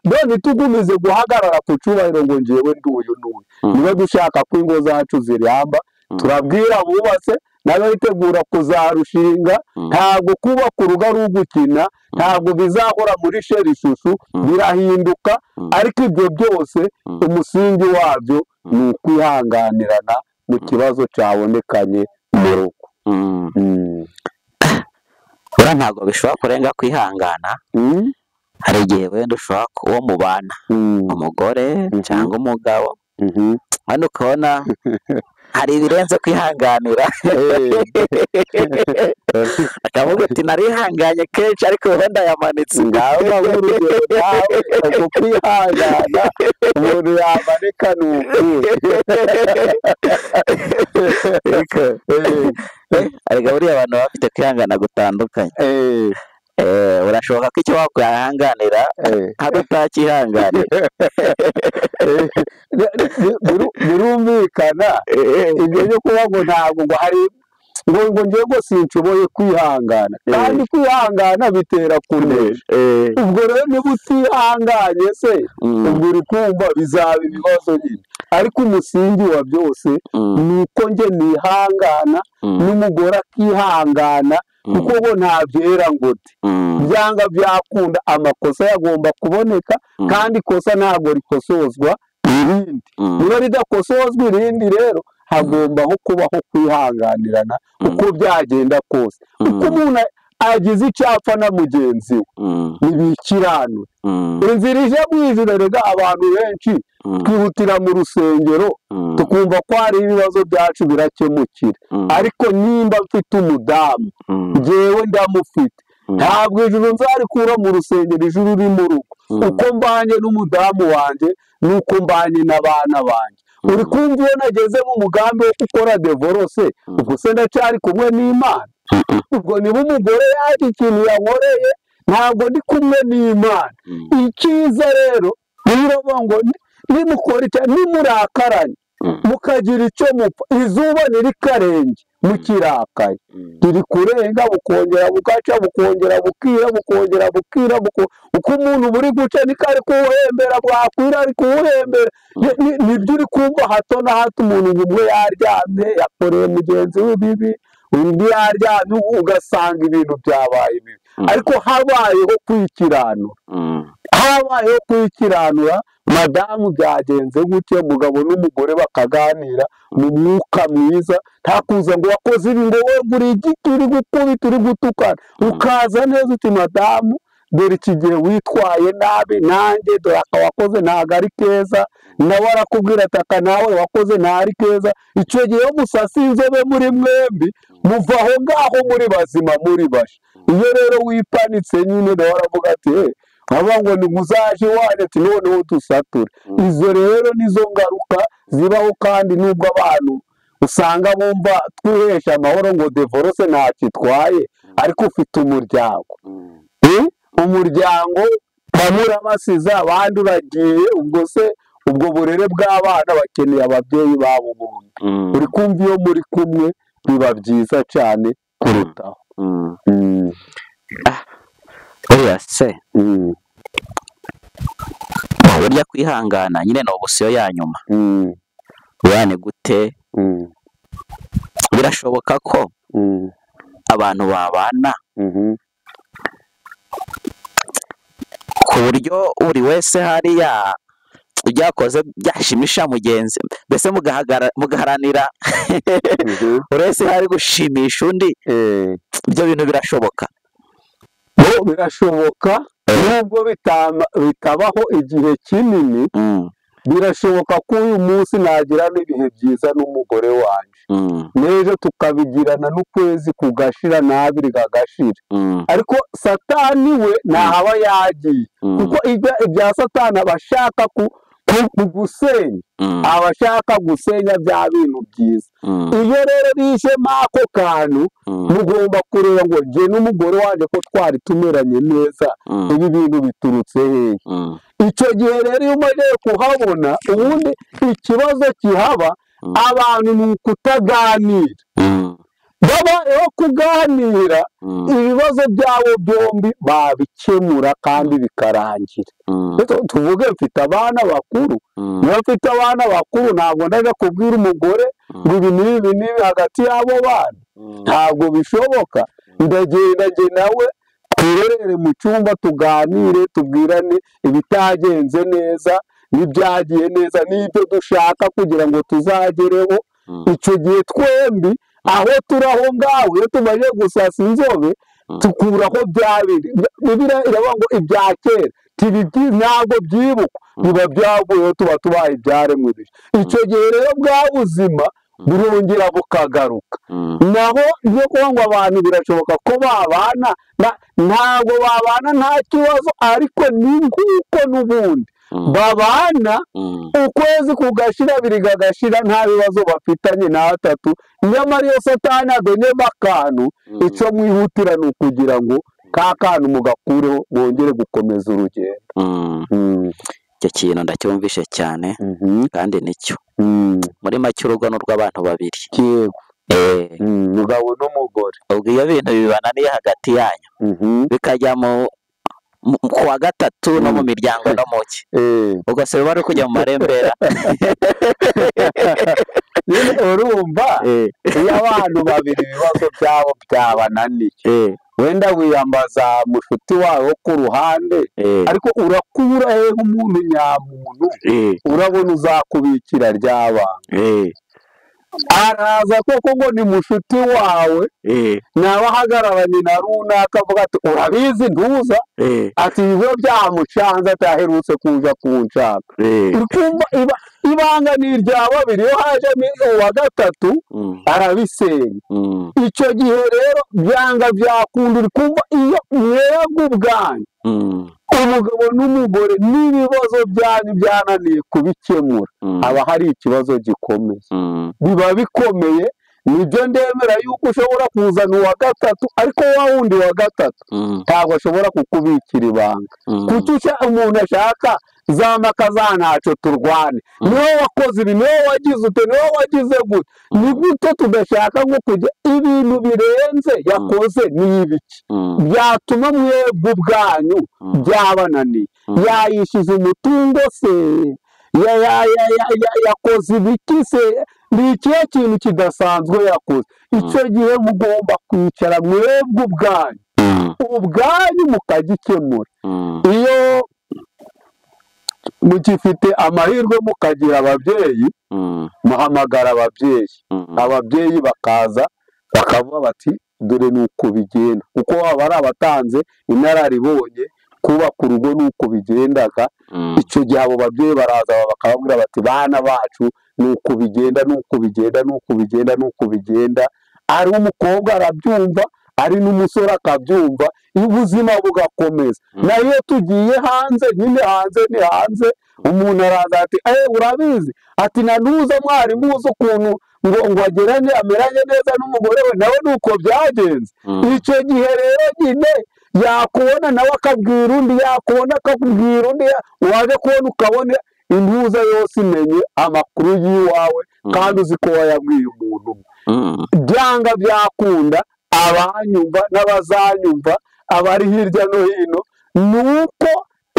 None tugumize guhagarara ku cyubahiro ngo njyewe nduyu n'uyu. Niba dushaka ko ingo zacu ziramba, turabwira abubatse n'abitegura kuzarushinga, ntabwo kubaka urugo ari ugukina, ntabwo bizahora muri sherishushu, birahinduka. Ariko ibyo byose umusingi wabyo ni ukwihanganirana mu kibazo cyabonekanye mu rugo. Buriya ntabwo bishobora kurenga kwihangana. Hari igihe wenda ushobora kuba mubana umugore cyangwa umugabo, hano ukabona hari ibirenze kwihanganira, akavuga ati narihanganye kenshi ariko wenda yamanitse. Ngaho urugero nawe uko kwihangana umuntu yamanika ni ukuri. Ariko buriya abantu baba bafite kwihangana gutandukanye. Urashoboka ko icyo wakwihanganira hari utakihanganira. Birumvikana ibyo byo kuba ngo ntabwo ngo hari ngo njye ngo sinshoboye kwihangana, kandi kwihangana bitera kunesha. Ubwo rero niba utihanganye se ubwo uri kumva bizaba ibibazo nyine. Ariko umusingi wa byose ni uko njye nihangana n'umugore akihangana, kuko bo nta byera ngo de byanga byakunda, amakosa yagomba kuboneka, kandi ikosa ntabwo rikosozwa irindi. Niba ridakosozwa irindi rero hagombaho kubaho kwihanganirana uko byagenda kose. Uko umuntu agize icyapfa na mugenzi we ntibikiranure. Inzira ije mu ijuru rega abantu benshi twihutira mu rusengero tukumva ko hari ibibazo byacu birakemukira, ariko nimba mfite umudamu njyewe ndamufite, ntabwo ijuru nzarikura mu rusengero, ijuru riri mu rugo. Uko mbanye n'umudamu wanjye nuko mbanye n'abana banjye. Uri kumva iyo nageze mu mugambi wo gukora divorce, ubwo se ndacyari kumwe n'Imana? Ubwo niba umugore yaje ikintu yankoreye ntabwo ndi kumwe n'Imana. Icyiza rero biravuga ngo nimukora icyaha nimurakaranye mukagira icyo mupfa, izuba nirikarenge mukirakaye, riri kurenga bukongera bugaca, bukongera bukira, bukongera bukira, uko umuntu buri guca niko ari kuwuhembera, bwakwira ari kuwuhembera. Nibyo uri kumva hato na hato, umuntu umwe yaryamye yakoreye mugenzi we bibi, undi yaryamye, ugasanga ibintu byabaye bibi. Ariko habayeho kwikiranura, habayeho kwikiranura, madamu byagenze gutya, umugabo n'umugore bakaganira mu mwuka mwiza, nta kuza ngo wakoze ibi ngo we uri igiti uri gukubita uri gutukana, ukaza neza uti madamu dore iki gihe witwaye nabi, nanjye dore aka wakoze ntabwo ari keza, nawe arakubwira ati aka nawe wakoze ntari keza. Icyo gihe musasa inzobe muri mwembi, muva aho ngaho muri bazima muri basha. Iyo rero wipanitse nyine nawe aravuga ati aba ngo ni uzaje iwanjye ati noneho dusature. Izo rero nizo ngaruka zibaho, kandi nubwo abantu usanga bumva twihesha amahoro ngo divorce ntacyo itwaye, ariko ufite umuryango, umuryango bamwe urabasiza abandi uragiye, ubwo se ubwo burere bw'abana bakeneye ababyeyi babo bombi. Uri kumva iyo muri kumwe biba byiza cyane kurutaho. Oya se burya kwihangana nyine ni obusiyo ya nyuma. Bane gute birashoboka ko abantu babana ku buryo buri wese hariya ibyakoze byashimisha mugenzi, mbese mugaharanira buri wese hari gushimisha undi, ibyo bintu birashoboka? Birashoboka nubwo bitabaho igihe kinini. Birashoboka ko uyu munsi nagira n'ibihe byiza n'umugore wanjye, n'ejo tukabigirana n'ukwezi kugashira n'abiri kagashira, ariko Satani we ntahaba yagiye, kuko ibya Satani aba ashaka gusenya, aba ashaka gusenya bya bintu byiza. Iyo rero bijemo ako kantu, mugomba kureba ngo njye n'umugore wanjye ko twari tumeranye neza, ibi bintu biturutse hehe? Icyo gihe rero iyo umaze kuhabona, ubundi ikibazo kihaba abantu ni ukutaganira. Babayeho kuganira, ibibazo byabo byombi babikemura kandi bikarangira. Tuvuge mfite abana bakuru, niba mfite abana bakuru ntabwo ndajya kubwira umugore ngo ibi n'ibi n'ibi hagati y'abo bana, ntabwo bishoboka. Ndagenda njye nawe twirerere mu cyumba, tuganire, tubwirane ibitagenze neza n'ibyagiye neza n'ibyo dushaka kugira ngo tuzagereho. Icyo gihe twembi aho turi aho ngaho, iyo tumaze gusasa inzobe tukuraho bya bindi. Bibiliya iravuga ngo ibya kera ntabwo byibukwa, biba byavuyeho, tuba tubaye ibyaremwe bishya. Icyo gihe rero bwa buzima burongera bukagaruka. Naho ibyo kuvuga ngo abantu birashoboka ko babana, ntabwo babana nta kibazo, ariko ni nk'uko n'ubundi babana ukwezi kugashira abiri kagashira nta bibazo bafitanye n'atatu. Nyamara iyo Satani adonyemo akantu, icyo mwihutira ni ukugira ngo ka kantu mugakureho mwongere gukomeza urugendo. Icyo kintu ndacyumvishe cyane kandi nicyo. Muri make urugo ni urw'abantu babiri, umugabo n'umugore. Ubwo iyo bintu bibananiye hagati yanyu bikajya mu kuwa gatatu no mu miryango no mu ki, ubwo se biba ari kujya mu marembera. Urumva iyo abantu babiri ibibazo byabo byabananiye, wenda wiyambaza mushuti wawe ku ruhande, ariko urakura hehe umuntu nyamuntu urabona uzakubikira ry'abana? Araza koko ngo ni mushuti wawe, nawe ahagararanye na runaka avuga ati urabizi ntuza, ati ibyo byamucanze ataherutse kuja kunshaka. Uri kumva ibanga ni irya babiri, iyo hajemo uwa gatatu arabisenya. Icyo gihe rero byanga byakunda. Uri kumva iyo mwebwe ubwanyu umugabo n'umugore n'ibibazo byanyu byananiye kubikemura, haba hari ikibazo gikomeye, biba bikomeye. Nibyo ndemera yuko ushobora kuzana uwa gatatu, ariko wa wundi wa gatatu ntabwo ashobora kukubikira ibanga. Kuki umuntu ashaka za mpaka za ntacyo turwane, niwe wakoze ibi, niwe wagize ute, niwe wagize gute, ni gute tudashaka nko kujya ibintu birenze yakoze ni ibiki byatuma mwebwe ubwanyu byabananiye. Yayishyuza umutungo se, yakoze ibiki se, ni ikihe kintu kidasanzwe yakoze? Icyo gihe mugomba kwicara mwebwe ubwanyu ubwanyu mukagikemura. Iyo mugifite amahirwe mukagira ababyeyi, muhamagara ababyeyi, ababyeyi bakaza bakavuga bati dore ni uko bigenda, kuko baba ari abatanze inararibonye kubaka urugo ni uko bigendaga. Icyo gihe abo babyeyi baraza bakababwira bati bana bacu ni uko bigenda, ni uko bigenda, ni uko bigenda, ni uko bigenda. Ari umukobwa arabyumva, ari n'umusore akabyumva, ubuzima bugakomeza. Nayo tugiye hanze nyine, hanze ni hanze, umuntu araza ati urabizi, ati nanuza mwarimu uzi ukuntu ngo agerane ameranye neza n'umugore we, nawe nuko byagenze. Icyo gihe rero nyine yakubona nawe akabwira undi, yakubona akakubwira undi, waje kubona ukabona intuza yose imenye amakuru y'iwawe, kandi uzi ko wayabwiye umuntu umwe. Byanga byakunda, abanyumva n'abazanyumva abari hirya no hino, nuko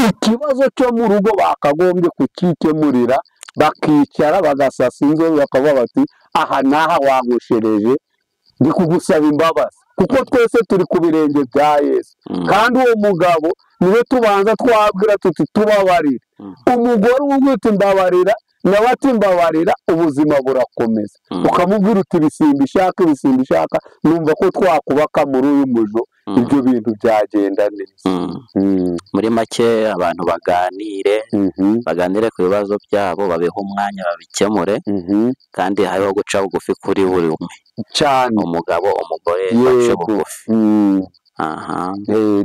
ikibazo cyo mu rugo bakagombye kukikemurira, bakicara bagasasa inzobe bakavuga bati aha n'aha wankoshereje, ndi kugusaba imbabazi, kuko twese turi ku birenge bya Yesu. Kandi uwo mugabo niwe tubanza twabwira tuti tubabarire, umugore umwita imbabarira nawe ati mbabarira, ubuzima burakomeza. Ukamubwira uti ibisimba ishaka, ibisimba ishaka, numva ko twakubaka muri uyu mujo, ibyo bintu byagenda neza. Muri make abantu baganire, baganire ku bibazo byabo, babeho umwanya babikemure, kandi hariho guca bugufi kuri buri umwe cyane, umugabo umugore bace bugufi.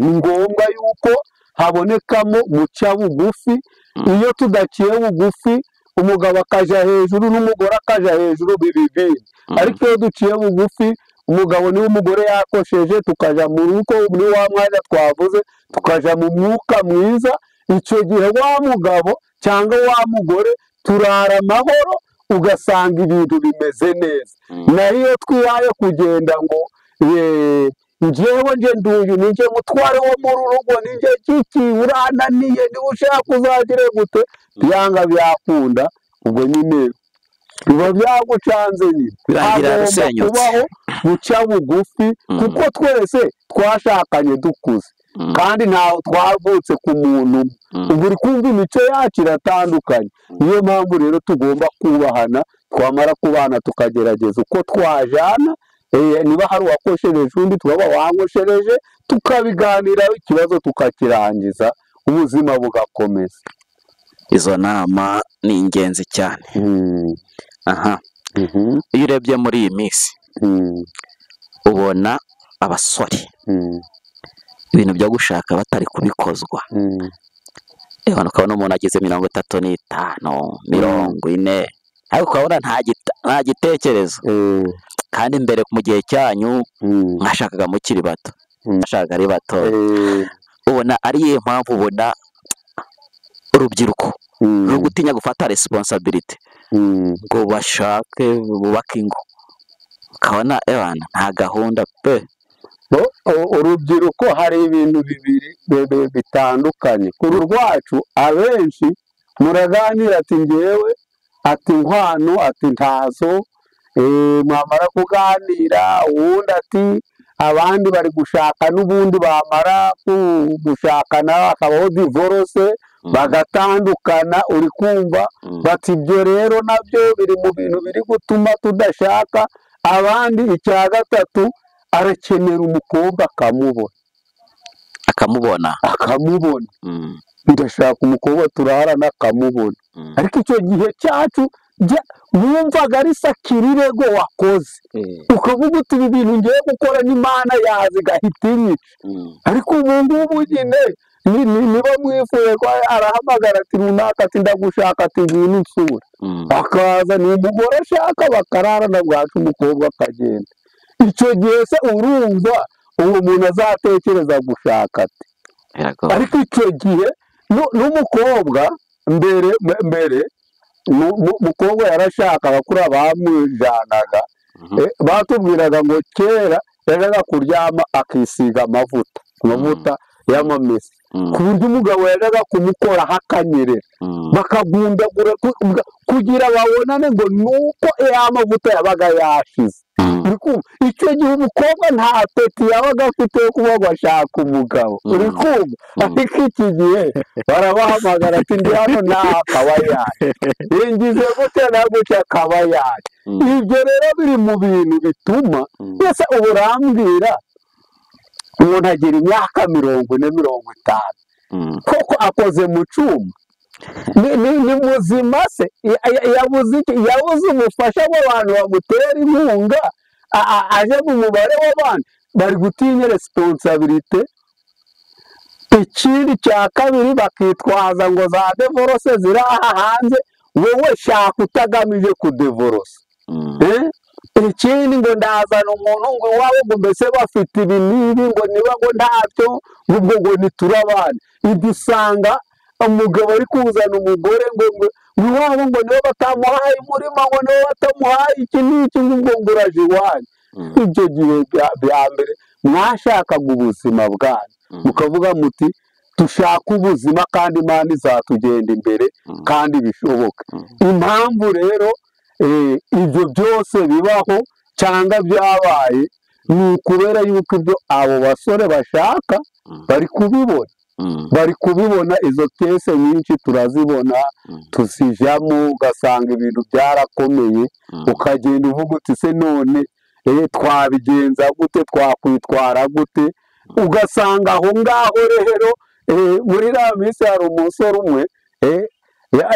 Ni ngombwa yuko habonekamo guca bugufi. Iyo tudaciye bugufi, umugabo akaja hejuru n'umugore akaja hejuru, bibi. Ariko iyo duciye bugufi, umugabo niwe umugore yakosheje, tukaja mu rugo ni wa mwanya twavuze, tukaja mu mwuka mwiza, icyo gihe wa mugabo cyangwa wa mugore turara amahoro, ugasanga ibintu bimeze neza. Nayo iyo twihaye kugenda ngo njyewe nje nduyu, ninjye mutware wo muri rugo, ninjye kiki, urananiye, niba ushaka uzagire gute, byanga byakunda, ubwo nyine biba byagucanze nyine. Hagomba kubaho guca bugufi, kuko twese twashakanye dukuze, kandi ntaho twavutse ku muntu umwe. Ubwo uri kumva imico yacu iratandukanye. Niyo mpamvu rero tugomba kubahana, twamara kubana tukagerageza uko twajana, niba hari uwakoshereje undi tukaba wankoshereje, tukabiganiraho ikibazo tukakirangiza, ubuzima bugakomeza. Izo nama ni ingenzi cyane. Aha. Iyo urebye muri iyi minsi, ubona abasore ibintu byo gushaka batari kubikozwa. Ukabona umuntu ageze 35, 40, ariko ukabona nta gitekerezo. Kandi mbere mu gihe cyanyu mwashakaga mukiri bato, mwashakaga ari bato. Ubona ari iyihe mpamvu ubona urubyiruko ruri gutinya gufata responsibility ngo bashake bubake ingo, ukabona nta gahunda pe? Urubyiruko hari ibintu bibiri bitandukanye. Kuri rwacu abenshi muraganira ati ngewe, ati nkwano, ati ntazo, mwamara kuganira uwundi ati abandi bari gushaka, n'ubundi bamara gushakana hakabaho divorce bagatandukana. Uri kumva bati ibyo rero nabyo biri mu bintu biri gutuma tudashaka. Abandi icya gatatu, arakenera umukobwa akamubona, akamubona. Ndashaka umukobwa turaharana akamubona. Ariko icyo gihe cyacu wumvaga ari sakirirego wakoze, ukavuga uti ibi bintu ngiye gukora n'Imana yazi igahita inyica. Ariko ubu ngubu nyine Niba mwifuye ko arahamagara ati runaka ati ndagushaka ati ngwino unsure, akaza ni umugore ashaka bakararana bwacu umukobwa akagenda. Icyo gihe se urumva uwo muntu azatekereza gushaka ati? Ariko icyo gihe n'umukobwa mbere umukobwa yarashakaga kuri abamujyanaga, batubwiraga ngo kera yajyaga kuryama akisiga amavuta y'amamesa, ku buryo umugabo yajyaga kumukora hakanyerera, bakagundagura kugira babonane ngo nuko ya mavuta yabaga yashize. Icyo gihe umukobwa nta apeti yabaga afite yo kuba ngo ashaka umugabo, uri kumva? Ariko iki gihe barabahamagara ati ndi hano nawe akaba yaje, yinjize gute na gutya akaba yaje. Ibyo rero biri mu bintu bituma mbese uburambwira umuntu agira imyaka 40 50 koko akoze mu cyuma, ni muzima se? Yabuze iki? Yabuze umufasha w'abantu bamutera inkunga, aje mu mubare w'abantu bari gutinya responsibility. Ikindi cya kabiri bakitwaza ngo za divorce ziri aha hanze, wowe shaka utagamije kudivorce. Ikindi ngo ndazana umuntu ngo iwabo ngo mbese bafite ibi n'ibi, ngo niba ngo ntabyo ubwo ngo ntiturabana. Ibyo usanga umugabo ari kuzana umugore ngo iwabo ngo niba batamuhaye umurima, ngo niba batamuhaye iki n'iki, ngo ngo uraje iwanyu. Ibyo gihe bya mbere mwashakaga ubuzima bwanyu, mukavuga muti dushaka ubuzima kandi Imana izatugenda imbere kandi bishoboka. Impamvu rero ibyo byose bibaho cyangwa byabaye ni ukubera yuko ibyo abo basore bashaka bari kubibona, bari kubibona. Izo kese nyinshi turazibona, tuzijamo, ugasanga ibintu byarakomeye, ukagenda uvuga uti se none twabigenza gute, twakwitwara gute? Ugasanga aho ngaho rero muri iriya minsi hari umusore umwe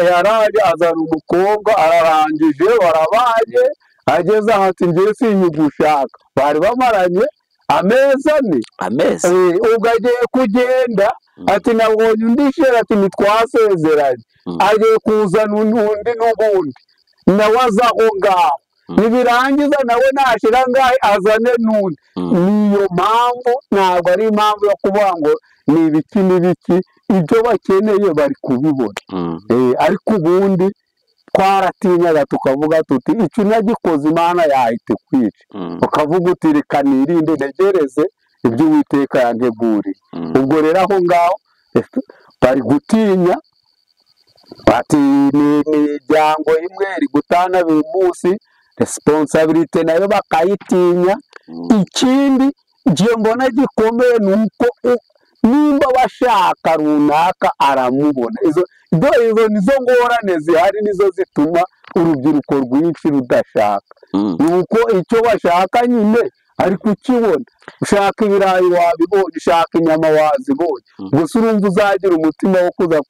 yaraje azana umukobwa, ararangije barabaye, ageze aho ati ngiye sinyigushaka. Bari bamaranye amezi ane, ubwo agiye kugenda ati nabonye undi sheri, ati ntitwasezeranye, agiye kuzana undi n'ubundi nawe aza aho ngaho, nibirangiza nawe nashira ngahe azane n'undi. Niyo mpamvu ntabwo ari impamvu yo kuvuga ngo ni ibiki n'ibiki, ibyo bakeneye bari kubibona. Ariko ubundi twaratinyaga tukavuga tuti icyo nagikoze Imana yahita ikwica, ukavuga uti reka nirinde ntegereze ibyo Uwiteka yanteguriye. Ubwo rero aho ngaho bari gutinya bati ni imiryango imwe iri gutana buri munsi, responsibility nayo bakayitinya. Ikindi ngiye mbona gikomeye ni uko nimba bashaka runaka aramubona. Izo nizo ngorane zihari, nizo zituma urubyiruko rwinshi rudashaka. Ni uko icyo bashaka nyine ari kukibona. Ushaka ibirayi wabibonye, ushaka inyama wazibonye, gusa urumva uzagira umutima wo kuza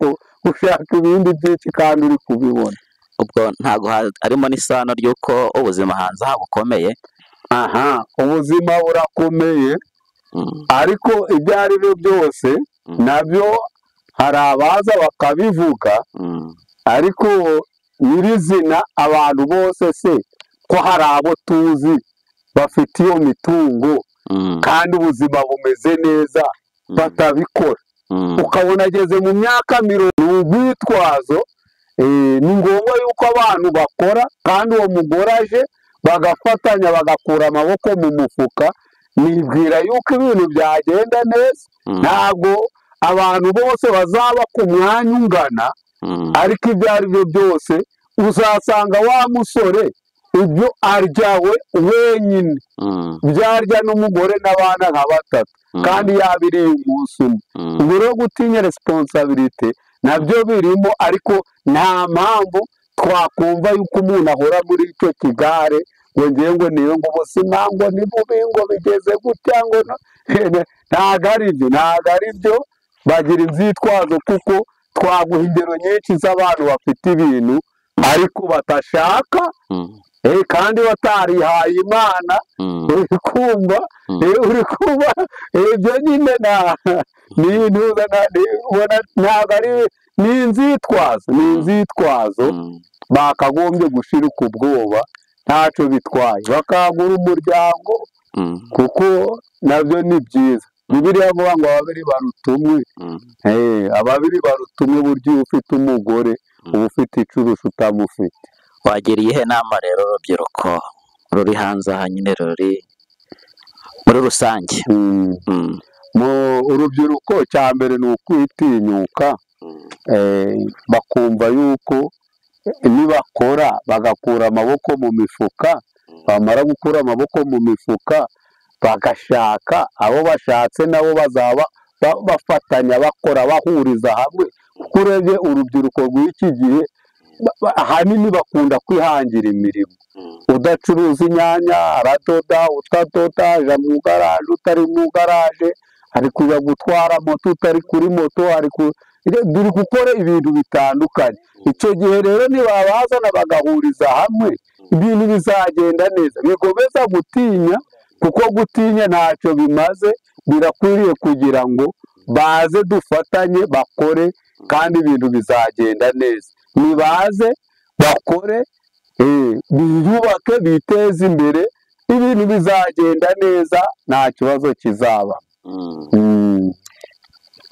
gushaka ibindi byinshi kandi uri kubibona. Ubwo ntago harimo n'isano ry'uko ubuzima hanze aha bukomeye. Aha, ubuzima burakomeye, ariko ibyo ari byo byose nabyo hari abaza bakabivuga, ariko nyirizina abantu bose se ko hari abo tuzi bafite iyo mitungo kandi ubuzima bumeze neza batabikora, ukabona ageze mu myaka 40. Ni urwitwazo. Ni ngombwa yuko abantu bakora kandi uwo mugore aje bagafatanya bagakura amaboko mu mufuka, nibwira yuko ibintu byagenda neza. Ntabwo abantu bose bazaba ku mwanya ungana, ariko ibyo ari byo byose uzasanga wa musore ibyo aryawe wenyine byarya n'umugore n'abana nka batatu, kandi yabiriye umunsi umwe. Ubwo rero gutinya responsibility nabyo birimo, ariko nta mpamvu twakumva yuko umuntu ahora muri icyo kigare ngo ngiye ngo niyo ngo ubuzima ngo ni bubi ngo bigeze gutya ngo ntabwo ari byo, ntabwo ari byo. Bagira inzitwazo kuko twaguha ingero nyinshi z'abantu bafite ibintu ariko batashaka. Kandi watarihaye Imana, uri kumva, uri kumva ibyo nyine ntabwo ari ni inzitwazo, bakagombye gushirika ubwoba, ntacyo bitwaye, bakagura umuryango kuko nabyo ni byiza. Bibiliya ivuga ngo ababiri baruta umwe, ababiri baruta umwe, burya iyo ufite umugore uba ufite icurusha utamufite. Wagira iyihe nama rero urubyiruko ruri hanze aha nyine ruri muri rusange? Mu urubyiruko cya mbere ni ukwitinyuka, bakumva yuko nibakora bagakura amaboko mu mifuka, bamara gukura amaboko mu mifuka bagashaka abo bashatse nabo bazaba bafatanya bakora bahuriza hamwe. Kuko urebye urubyiruko rw'iki gihe ahanini bakunda kwihangira imirimo, udacuruza inyanya aradoda, utadoda aja mu garaje, utari mu garaje ari kujya gutwara moto, utari kuri moto ari duri gukora ibintu bitandukanye. Icyo gihe rero nibabazana bagahuriza hamwe ibintu bizagenda neza, bigomeza gutinya, kuko gutinya ntacyo bimaze. Birakwiriye kugira ngo baze dufatanye bakore, kandi ibintu bizagenda neza. Nibaze bakore, biyubake, biteze imbere, ibintu bizagenda neza, nta kibazo kizaba.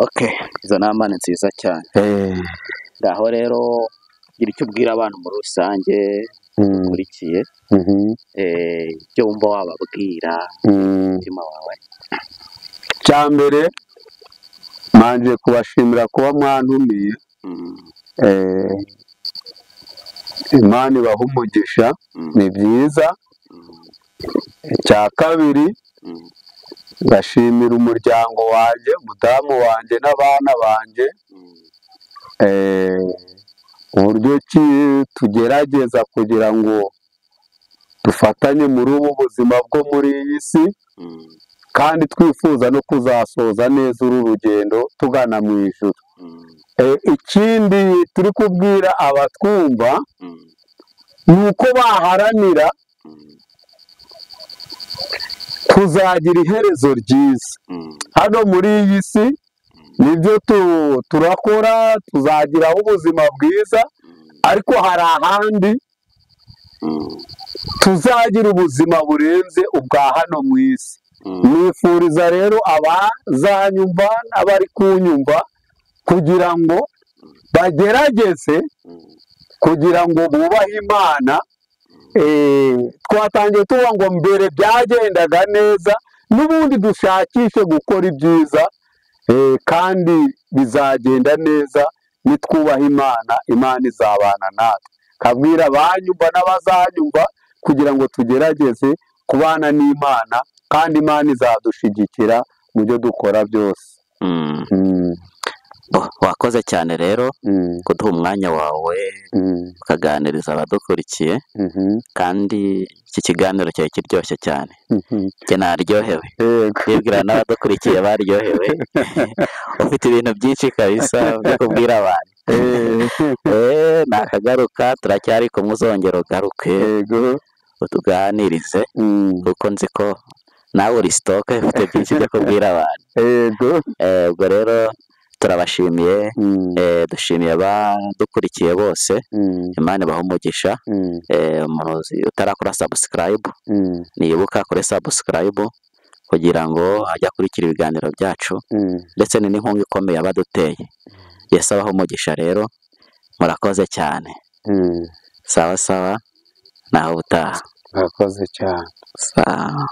Okay, izo nama ni nziza cyane. Ngaho rero gira icyo ubwira abantu muri rusange ukurikiye, ibyo wumva wababwira umutima wawe. Cya mbere manje kubashimira kuba mwantumiye, Imana ibaha umugisha, ni byiza. Icya kabiri ndashimira umuryango wanjye, umudamu wanjye n'abana banjye, uburyo ki tugerageza kugira ngo dufatanye muri ubu buzima bwo muri iyi si, kandi twifuza no kuzasoza neza uru rugendo tugana mu ijuru. Ikindi turi kubwira abatwumva ni uko baharanira kuzagira iherezo ryiza hano muri iyi si. Nibyo turakora, tuzagiraho ubuzima bwiza, ariko hari ahandi tuzagira ubuzima burenze ubwa hano mu isi. Nifuriza rero abazanyumva n'abari kunyumva kugira ngo bagerageze kugira ngo bubahe Imana. Twatangiye tuvuga ngo mbere byagendaga neza, n'ubundi dushakishe gukora ibyiza, kandi bizagenda neza nitwubaha Imana, Imana izabana natwe. Kabwira abanyumva n'abazanyumva kugira ngo tugerageze kubana n'Imana, kandi Imana izadushigikira mu byo dukora byose. Wakoze cyane rero kuduha umwanya wawe ukaganiriza abadukurikiye, kandi iki kiganiro cyari kiryoshye cyane, njye naryohewe, ndibwira n'abadukurikiye baryohewe. Ufite ibintu byinshi kabisa byo kubwira abantu. Nakagaruka turacyari kumwe, uzongera ugaruke utuganirize, kuko nzi ko nawe uri sitoke ufite byinshi byo kubwira abantu. Ubwo rero turabashimiye, dushimiye abadukurikiye bose, Imana ibahe umugisha. Umuntu utarakora subscribe nibuka kuri subscribe kugira ngo ajye akurikira ibiganiro byacu, ndetse ni n'inkunga ikomeye abaduteye. Yesu abahe umugisha rero, murakoze cyane. Sawa sawa, naho ubutaha. Murakoze cyane. Sawa.